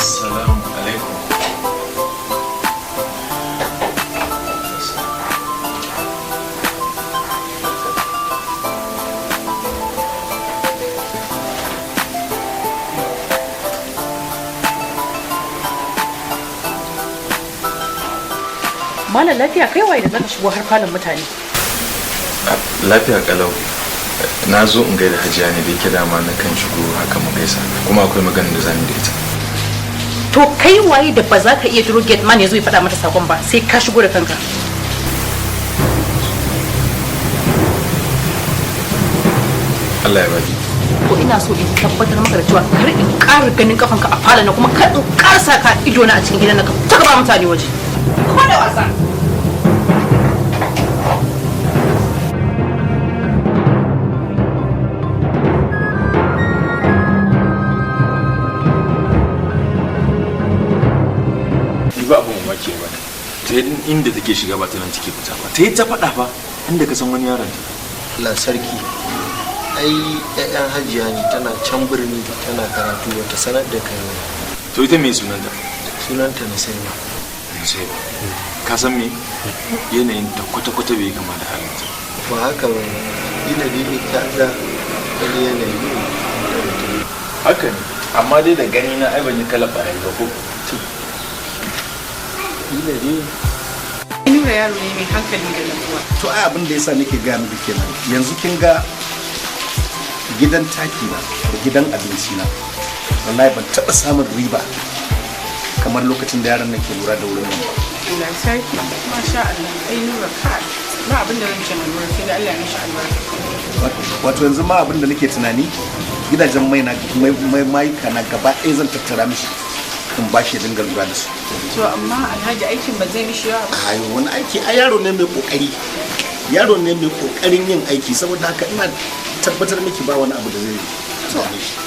Assalamu alaikum. Malam lafiya, kai waye da zaka shigo har falon mutane? Lafiya kalau. Na zo in gaida hajiya ne, da yake dama na kan shigo haka mu gaisa, kuma akwai magana da zamu da ita. To kai waye da ba za ka iya turo gate man ya zo ya faɗa mata sakon ba, sai ka shigo da kanka? Allah ya baki. To ina so in tabbatar maka da cewa kar in ƙara ganin kafanka a falon na, kuma kar in ƙara sa ka ido na a cikin gidan na, ka fita ka ba mutane waje. Ko da wasa. Ni ba abun mamaki ba ta yi, inda take shiga ba ta nan take fita ba, ta yi ta faɗa fa inda ka san wani yaron ta. Allah sarki, ai ƴaƴan hajiya ne, tana can birni tana karatu, bata sanar da kai ba. To ita me sunanta? Sunanta Nusaiba. Nusaiba, ka san me, yanayin ta kwata-kwata bai kama da halin ta. Ba haka ba ne, ila dai ta ga wani yanayi ne. Haka ne, amma dai da gani na ai ban yi kalar barayi ba ko? Ila dai. Nura yaro ne mai hankali da natsuwa. To ai abin da yasa nake gaya miki kenan, yanzu kin ga gidan taki na da gidan abinci na, wallahi ban taɓa samun riba kamar lokacin da yaran nan ke lura da wurin nan ba. Allah sarki, masha Allah, ai Nura ka ba abin da zan ce ma Nura sai da Allah ya mishi albarka. Wato yanzu ma abin da nake tunani, gidajen mai na mai mayuka na gaba ɗaya zan tattara mishi in ba shi ya dinga lura da su. To amma Alhaji, aikin ba zai mishi yawa ba? Ayo, wani aiki? A yaro ne mai kokari, yaro ne mai kokarin yin aiki, saboda haka ina tabbatar miki ba wani abu da zai yi. To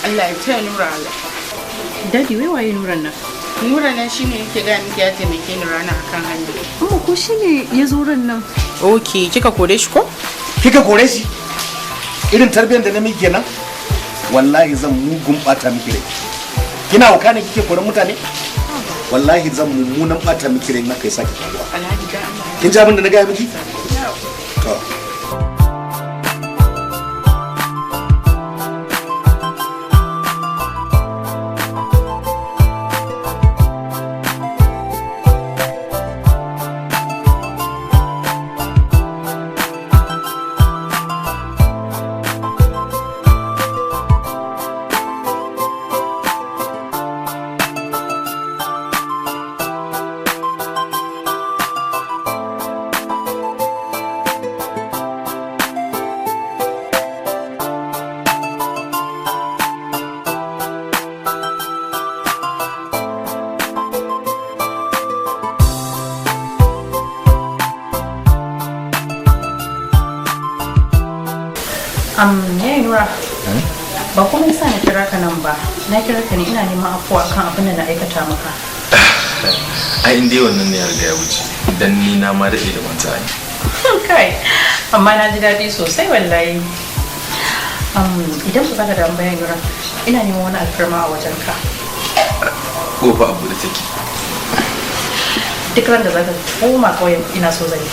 Allah ya taya Nura Allah. Daddy, wai waye Nuran nan? Nura nan shine yake ga miki ya taimake ni rana akan hanya. Amma ko shine ya zo ran nan? Okay, kika kore shi ko? Kika kore shi? Irin tarbiyyar da na miki kenan? Wallahi zan mugun bata miki rai. Kina hauka ne kike koran mutane? Wallahi zan mummunan bata miki rai na kai sake faruwa. Alhaji, da Allah. Kin ji abin da na gaya miki? To. Yayi Nura, ba kuma yasa na kira ka nan ba, na kira ka ne ina neman afuwa kan abin da na aikata maka. Ai in dai wannan ne ya riga ya wuce, dan ni na ma daɗe da manta ai. Kai, amma na ji daɗi sosai wallahi. Idan ba za ka damu ba, yayi Nura, ina neman wani alfarma a wajenka. Kofa abu da take. Duk ran da za ka koma ƙauyen, ina so zan yi.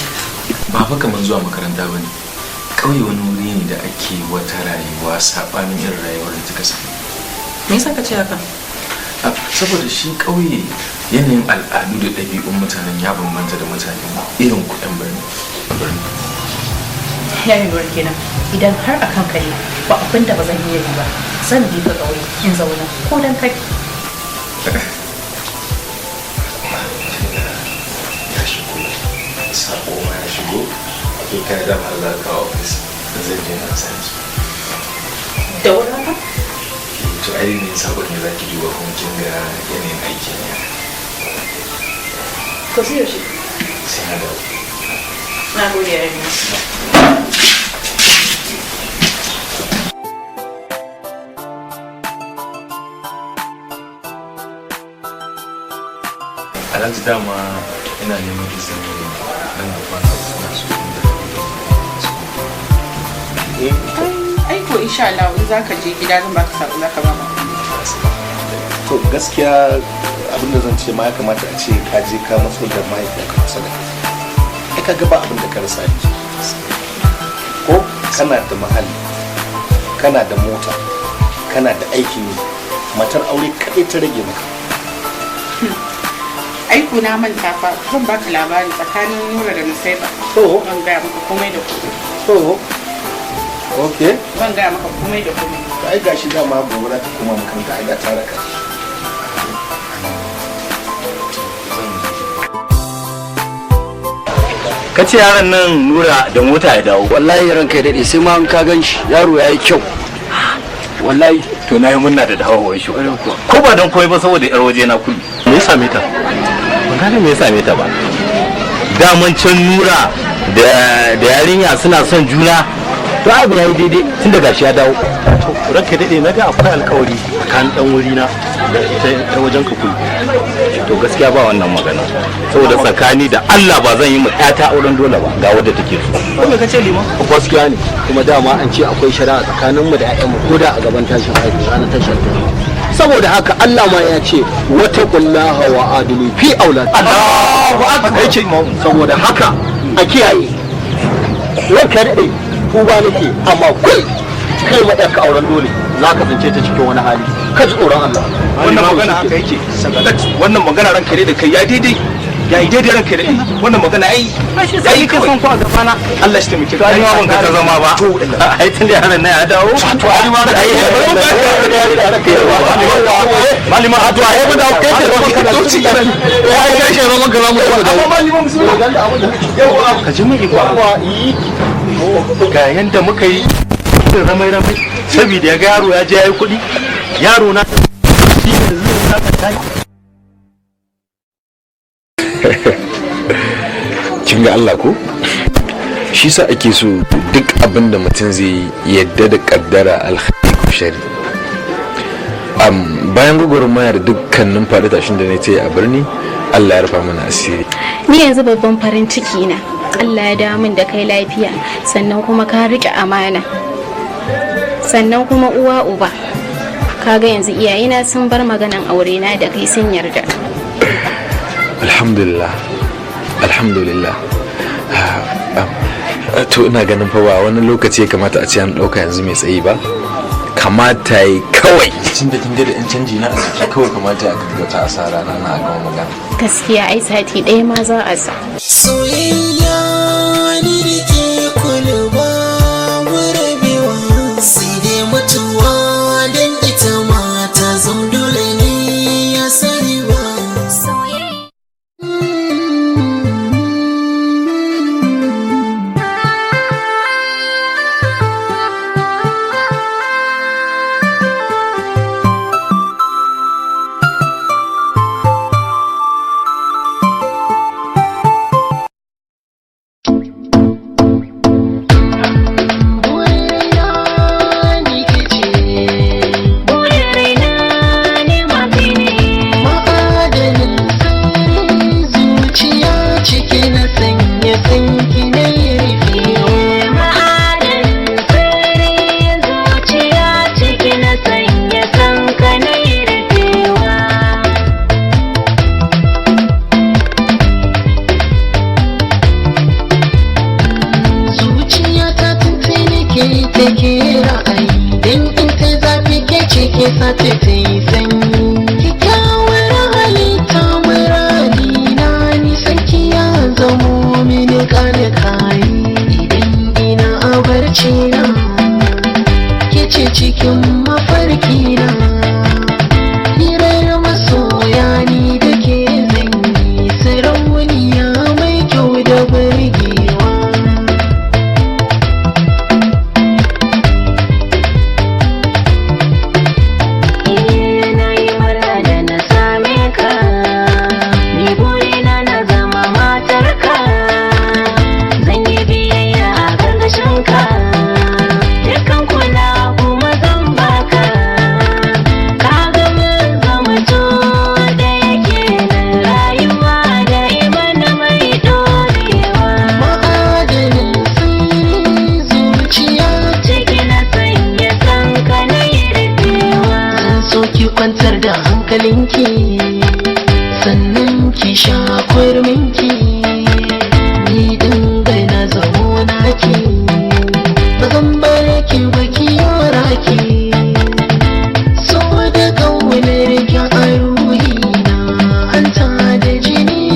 Ba fa kaman zuwa makaranta bane. Ƙauye wani wuri ne da ake wata rayuwa saɓanin irin rayuwar da kika sani. Me yasa ka ce haka? Saboda shi ƙauye, yanayin al'adu da ɗabi'un mutanen ya bambanta da mutane irin ku 'yan birni. Yayi Nura kenan, idan har akan ka ne, ba abin da ba zan iya yi ba. Zan bi ka ƙauye in zauna ko dan kai. Ya shigo, sako ma ya shigo, akwai kayan da ma za ka ofis, zan je na san su. Da wuri haka? To ai ne sabon ne za ki duba, kuma kin ga yanayin aikin ya. To sai yaushe? Sai na dawo. Na gode, yayi Nura. Alhaji, dama ina neman izini ne, nan da kwana 3 ina so in da Ai ko insha Allah in zaka je gida zan baka sako, zaka ba mu. To gaskiya abin da zan ce ma, ya kamata a ce ka je ka matso da mahaifinka kusa da kai. Ai ka ga ba abin da ka rasa yanzu. Ko kana da mahalli, kana da mota, kana da aikin yi, matar aure kaɗai ta rage maka. Ai ko na manta fa zan baka labari tsakanin Nura da Nusaiba. To. Zan gaya maka komai da komai. To. Okay. Zan gaya maka komai da komai. Ai gashi dama gobe za ta koma makaranta ai da tare ka. Ka ce yaron nan Nura da mota ya dawo. Wallahi ranka ya daɗe, sai ma an ka gan shi yaro ya yi kyau. Wallahi. To na yi murna da dawowar shi. Ko ba don komai ba saboda yar waje na kullu. Me ya same ta? Ban gane me ya same ta ba. Daman can Nura da yarinya suna son juna. To abu ya yi daidai tun da gashi ya dawo. To ranka daɗe, na ga akwai alkawari tsakanin ɗan wuri na da ita ta wajen ka kulu. To gaskiya ba wannan magana. Saboda tsakani da Allah ba zan yi ma ƴata auren dole ba ga wadda take so. Ko me kace liman? Gaskiya ne, kuma dama an ce akwai shari'a tsakaninmu da 'ya'yanmu ko da a gaban tashin hankali ranar tashin hankali. Saboda haka Allah ma ya ce wata kullaha wa adilu fi aulad. Allahu akbar. Saboda haka a kiyaye. Ranka daɗe, tuba nake amma kul kai ma ƴarka auren dole za ka tsince ta cikin wani hali. Ka ji tsoron Allah. Wannan magana haka yake. Sagalat wannan magana ranka ne da kai ya daidai. Ya yi daidai ranka ne. Wannan magana ai Sai ka son ku a gabana. Allah shi taimake ka. Ai ma ban ka ta zama ba. Ai tun da yaron nan ya dawo. To ai ma da ai. Malima to ai mun da kai da zuci. Ai kai shi zaman ka zamu dawo. Amma malima musulmi. Ka ji mu iko. Ga yanda muka yi ramai ramai saboda ya ga yaro ya je ya yi kuɗi. Yaro na shi yanzu zai saka taki. Kin ga Allah ko shi sa ake so duk abin da mutum zai yi yadda da kaddara alkhairi ko shari. Bayan gwagwarmaya da dukkanin faɗi tashin da na ta yi a birni, Allah ya rufa mana asiri. Ni yanzu babban farin ciki na Allah ya dawo min da kai lafiya, sannan kuma ka riƙe amana, sannan kuma uwa uba kaga yanzu iyayena sun bar maganan aure na da kai sun yarda. Alhamdulillah, alhamdulillah. To ina ganin fa ba wani lokaci ya kamata a ce an ɗauka yanzu mai tsayi ba, kamata yi kawai tun da kin ga da yan canji na a jiki kawai kamata a gaggauta a sa rana na a gama magana. Gaskiya ai sati ɗaya ma za a sa. Soyayya ni da ke kulba rabewa sai dai mutuwa don ita ma ta zam dole ne ya sani ba. Ma'adanin sirrin zuciya ciki na sanya sanki na yi rufewa. Ma'adanin sirrin zuciya ciki na sanya sanka na yi rufewa. Zuciya ta tuntuni ke take ra'ayi dan in ta zafi ke ce ke sace ta yi sanyi. Kyakkyawar halitta muradi na nisan ki ya zamo mini ƙara kayi. Idan ina a barci na ke ce cikin mafarki na. Hirar masoya ni da ke zanyi sarauniya mai kyau da burgewa. Na yi murna da na same ka, ni burina na zama matarka, zan yi biyayya a ƙarƙashin ka, dukkan kula kuma zan baka, ka ga mun zama to da yake nan rayuwa da imana mai ɗorewa. Ma'adanin sirrin zuciya ciki na sanya kanka na yi rufewa. Zan so ki kwantar da hankalinki sannan ki sha kurminki ni dinga na zamo naki ba zan bar ki ba ki yara ki so da kaunar ki a ruhina hanta da jini.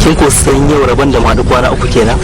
Kin ko san yau rabon da ma kwana 3 kenan.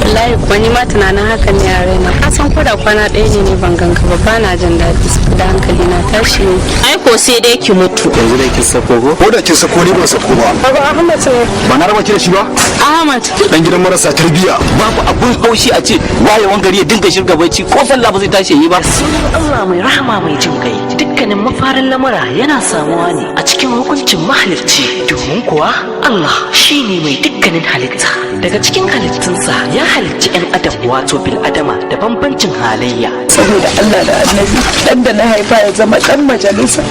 Wallahi kuwa ni ma tunanin hakan ne a raina. Ka san ko da kwana ɗaya ne ban ganka ba, ba na jin daɗi saboda hankali na tashi ne. Ai ko sai dai ki mutu. Yanzu dai kin sako ko? Ko da kin sako ni ban sako ba. Baba Ahmad ne. Ba na raba ki da shi ba? Ahmad. Dan gidan marasa tarbiyya. Babu abun haushi a ce wayewan gari ya dinga shirga bacci ko sallah ba zai tashi yi ba. Sunan Allah mai rahama mai jin kai. Dukkanin mafarin lamura yana samuwa ne a cikin hukuncin mahalicci, domin kuwa Allah shine mai dukkanin halitta. Daga cikin halittunsa ya halicci 'yan adam, wato bil adama da bambancin halayya. Saboda Allah da annabi, dan da na haifa ya zama dan majalisa,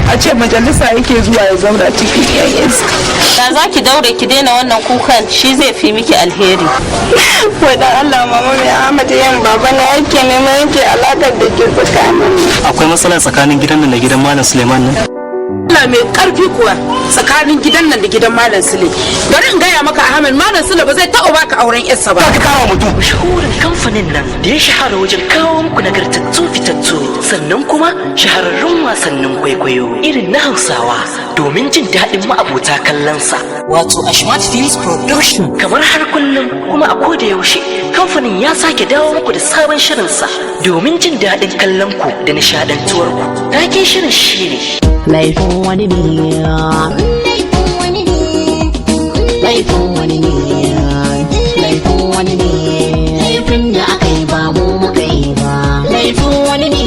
a ce majalisa yake zuwa ya zauna cikin yan iska. Da za ki daure ki daina wannan kukan, shi zai fi miki alheri. Wadan Allah mama, mai Ahmad yan baba na yake neman yake alakar da ke tsakanin. Akwai matsala tsakanin gidan nan da gidan Malam Suleiman nan? Allah mai karfi kuwa tsakanin gidan nan da gidan Malam Sule. Bari in gaya maka Ahmed, Malam Sule ba zai taɓa baka auren yarsa ba. Ka kawo mutum. Mashahurin kamfanin nan da ya shahara wajen kawo muku nagartattu fitattu, sannan kuma shahararrun wasannin kwaikwayo irin na Hausawa domin jin daɗin ma'abota kallonsa. Wato Ashmat Films Production, kamar har kullum kuma a koda yaushe, kamfanin ya sake dawo muku da sabon shirinsa domin jin daɗin kallon ku da nishaɗantuwar ku. Taken shirin shine Laifin wani ne, laifin wani ne, laifin wani ne, laifin wani ne, laifin da aka yi ba mu muka yi ba, laifin wani ne,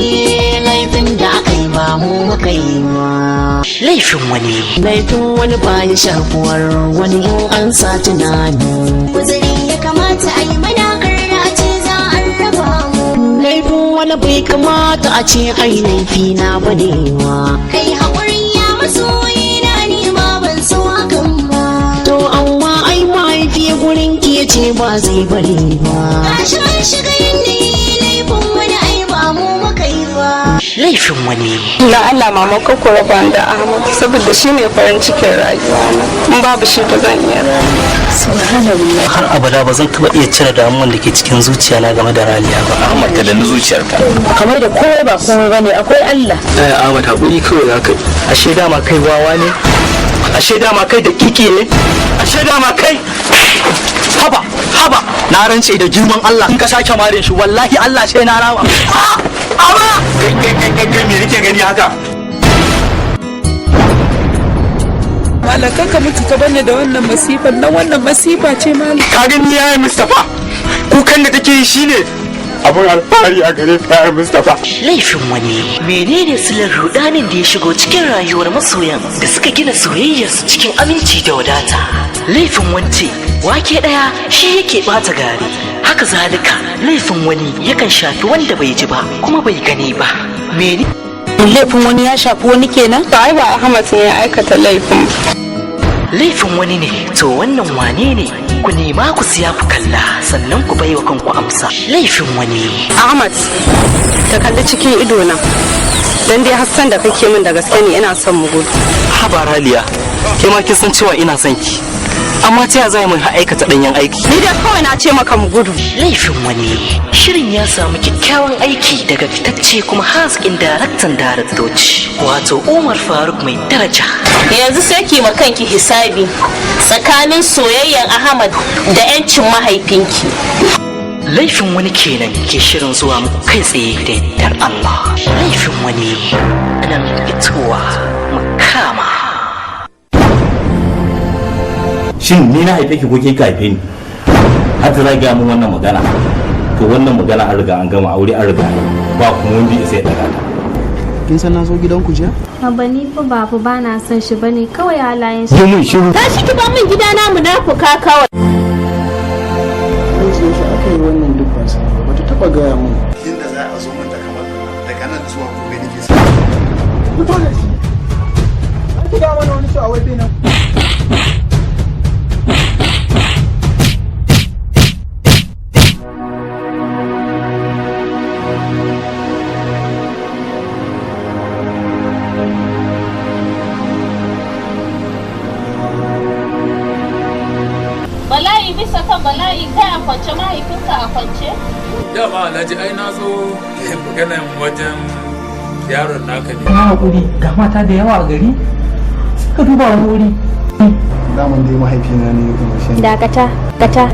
laifin da aka yi ba mu muka yi ba. Laifin wani. Laifin wani bayan shafuwar wani in an sa tunani. Uzuri ya kamata a yi mana, karra a ce za a raba mu. Laifin wani bai kamata a ce ai laifi na banewa. Kai haƙuri ya masoyi na, ni ma ban so hakan ba. To amma ai mahaifi gurin ki ya ce ba zai bari ba. Gashi mun shiga yanayi, laifin wani ai ba mu muka yi ba. Laifin wani. Na Allah mama, ka ku raba ni da Ahmad saboda shi ne farin cikin rayuwa na. In babu shi ba zan iya rayuwa. Subhanallah. Har abada ba zan taɓa iya cire damuwan da ke cikin zuciya na game da Raliya ba. Ahmad, ka danna zuciyarka. Kamar da komai ba komai bane, akwai Allah. Eh Ahmad, hakuri kawai za ka yi. Ashe dama kai wawa ne? Ashe dama kai dakiki ne? Ashe dama kai, haba haba, na rantse da girman Allah in ka sake mare shi, wallahi Allah sai na rama. Amma kai kai kai kai, me nake gani haka? Malam, ka mutu ka bani da wannan masifan nan, wannan masifa ce malam. Ka gani yayi Mustapha, kukan da take yi shine abun alfahari a gare ka yayi Mustapha. Laifin wani. Menene silar rudanin da ya shigo cikin rayuwar masoyan da suka gina soyayyarsu cikin aminci da wadata? Laifin wance, wake ɗaya shi yake bata gari. Haka zalika laifin wani yakan shafi wanda bai ji ba kuma bai gani ba. Mene Laifin wani ya shafi wani kenan? To ai ba Ahmad ne ya aikata laifin. Laifin wani ne, to wannan wane ne? Ku nema ku siya ku kalla, sannan ku baiwa kanku amsa. Laifin wani. Ahmad, ka kalli cikin ido na. Dan dai Hassan da kake min da gaske ne, ina son mu gudu. Haba Raliya, ke ma kin san cewa ina son ki. Amma ta ya za mu aikata danyen aiki? Ni dai kawai na ce maka mu gudu. Laifin wani. Shirin ya samu kyakkyawan aiki daga fitacce kuma haskin daraktan daraktoci, wato Umar Faruk mai daraja. Yanzu sai ki ma kanki hisabi tsakanin soyayyen Ahmad da 'yancin mahaifinki. Laifin wani kenan ke shirin zuwa muku kai tsaye da yardar Allah. Laifin wani nan fitowa mu kama. Shin ni na haife ki ko ke ka haife ni har ta za gaya min wannan magana? To wannan magana an riga an gama aure, an riga ba kuma wanda ya sai daga ta. Kin san na zo gidanku jiya? Abba, ni fa babu ba na son shi bane, kawai halayen shi. Yi mun shiru. Tashi ki ba min gidana, munafuka kawai. Yanzu yaushe aka yi wannan? Duk ban sani ba, bata taba gaya mun. Inda za a zo min da kamar daga nan zuwa gobe nake sa. Fito da shi. An ki ga mana wani cewa wai bai nan. Bala'i bisa kan bala'i, kai a kwance, mahaifinka a kwance. Dama Alhaji, ai na zo maganan wajen yaron naka ne. Ka hakuri, ga mata da yawa a gari, suka duba wani wuri. Daman dai mahaifina ne ya umarce ni. Dakata, dakata.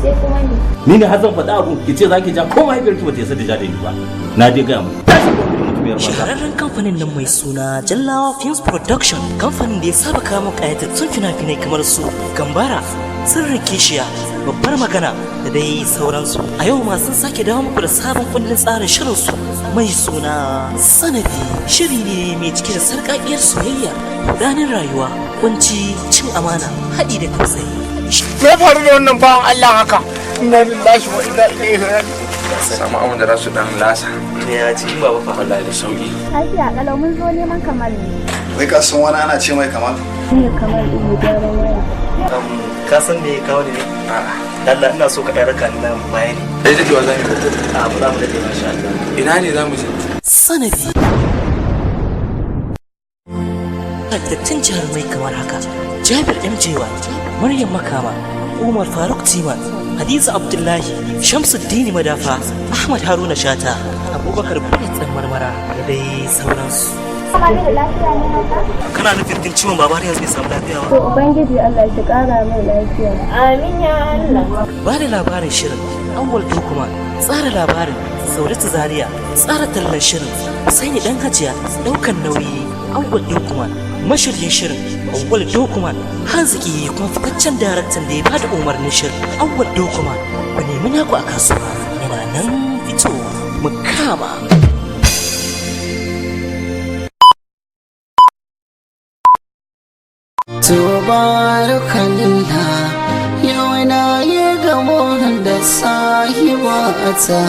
Sai kuma ni. Ni ne har zan faɗa abu ki ce zaki ja, ko mahaifiyarki ba ta isa da ja da ni ba. Na je gaya muku. Tashi ko mutumiyar banza. Shahararren kamfanin nan mai suna Jallawa Films Production, kamfanin da ya saba kawo ƙayatattun fina-finai kamar su Gambara, Sirrin Kishiya, Babbar Magana da dai sauransu. A yau ma sun sake dawo muku da sabon kundin tsarin shirinsu mai suna Sanadi. Shiri ne mai cike da sarƙaƙiyar soyayya, ranar rayuwa, kunci, cin amana, haɗi da tausayi. Me ya faru da wannan bawan Allah haka? Inna lillahi wa inna ilaihi raji'un. Samu abin da za su dan lasa. Ya ji baba fa. Wallahi da sauki. Lafiya kalau, mun zo neman Kamal ne. Wai ka san wani ana ce mai Kamal? Ni Kamal ɗin mu gyaran waya. Ka san me ya kawo ni ne? A'a. Allah, ina so ka ɗan raka ni nan baya ne. Dai dadewa za mu yi? A ba za mu daɗe, masha Allah. Ina ne za mu je? Sanadi. Tattattun jarumai kamar haka: Jabir MJY, Maryam Makama, Umar Faruk Timan, Hadiza Abdullahi, Shamsuddin Madafa, Ahmad Haruna Shata, Abubakar Bullet ɗan Marmara da dai sauransu. Kamal da lafiya ne haka? Kana nufin din ciwon baba har yanzu bai samu lafiya ba? To Ubangiji Allah shi ƙara mai lafiya. Amin ya Allah. Ba da labarin shirin Awwal Dokuma, tsara labarin Saudatu Zaria, tsara tallan shirin Husaini Dan Hajiya, daukan nauyi Awwal Dokuma, mashiryin shirin Awwal Dokuma, haziki kuma fitaccen daraktan da ya bada umarnin shirin Awwal Dokuma. Ku nemi naku a kasuwa, yana nan fitowa. Mu kama. Tubarakallah, yau na yi gamo da sahibata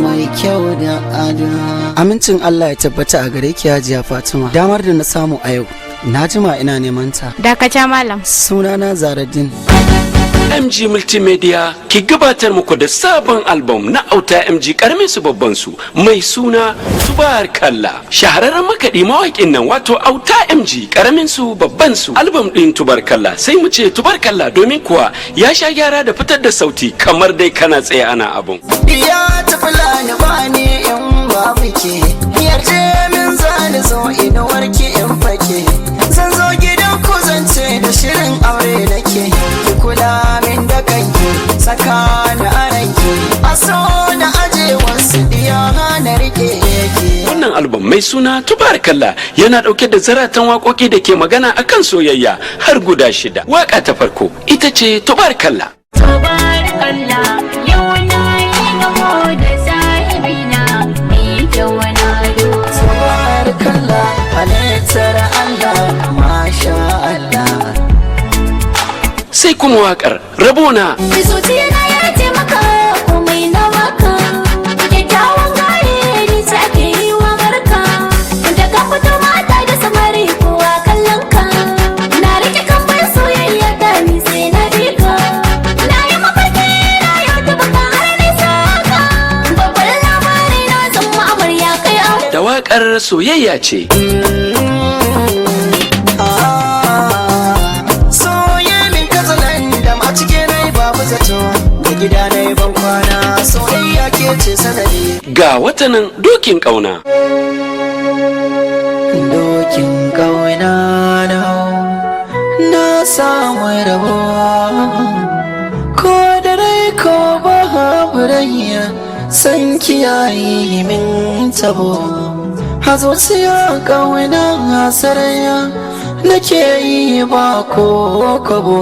mai kyau da ado. Amincin Allah ya tabbata a gare ki, Hajiya Fatima. Damar da na samu a yau, na jima ina neman ta. Dakata, malam. Sunana Zaradin. MG Multimedia ki gabatar muku da sabon album na Auta MG, karamin su babban su, mai suna Tubarkalla. Shahararren makaɗi mawaƙin nan, wato Auta MG, karamin su babban su. Album ɗin Tubarkalla, sai mu ce Tubarkalla, domin kuwa ya sha gyara da fitar da sauti kamar dai kana tsaye ana abun. Ya tafi lani ba ni in babu ke. Yarje min zani zo inuwar ki in fake. Zan zo gidan ku zance da shirin aure nake. Ki kula min da kanki, saka na aranki. A so na aje wasu diya na rike ki. Wannan album mai suna Tubarkalla yana dauke da zaratan waƙoƙi da ke magana akan soyayya har guda shida. Waka ta farko ita ce Tubarkalla. Tabarakallah, yau na yi gamo da sahibina mai kyau na ado. Tabarakallah, halittar Allah, masha Allah. Sai kuma waƙar Rabona. Mai zuciya na ya taimaka komai na maka. Kyakkyawan gare ni ta ake yi wa barka. Da ka fito mata da samari kowa kallon ka. Na rike kamar soyayya ta ni sai na bi ka. Na yi mafarki na yau ta baka har nisa ka. Babban labari na zama amarya kai aure. Da waƙar Soyayya ce. Soye min katsalan a cikin rai babu zato da gida na yi ban kwana, soyayya ke ce sanadi. Ga watanan Dokin Ƙauna. Dokin kauna na hau, na samu rabo, ko da rai ko babu rai, san kiyaye min tabo a zuciya, kauna sarayya nake yi ba ko kwabo,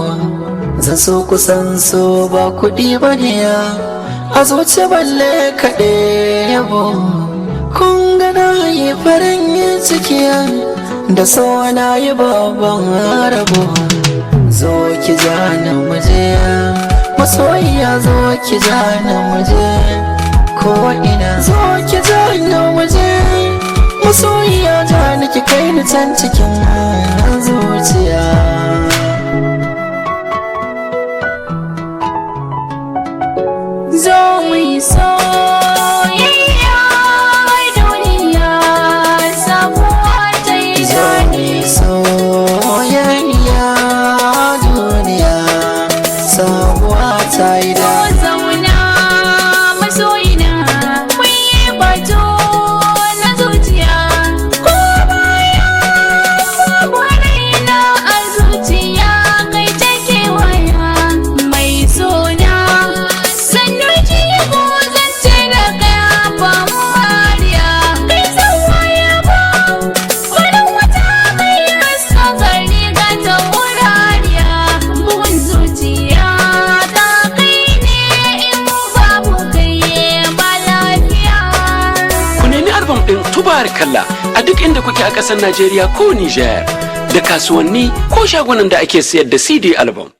zan so kusan so ba kuɗi ba ne a zuci balle kaɗe yabo. Kun ga na yi farin ciki da so na yi babban rabo. Zo ki jana muje, masoyiya, zo ki jana muje ko ina, zo ki jana muje, masoyiya, jani ki kai ni can cikin zuciya. Zo mu yi soyayya, duniya sabuwa ta yi daɗi. Soyayya, duniya sabuwa ta yi Zo daɗi. zauna masoyina, mun yi batu na zuciya ko baya sabuwar ɗin Tubarkalla a duk inda kuke a ƙasar Najeriya ko Niger, da kasuwanni ko shagunan da ake sayar da CD album.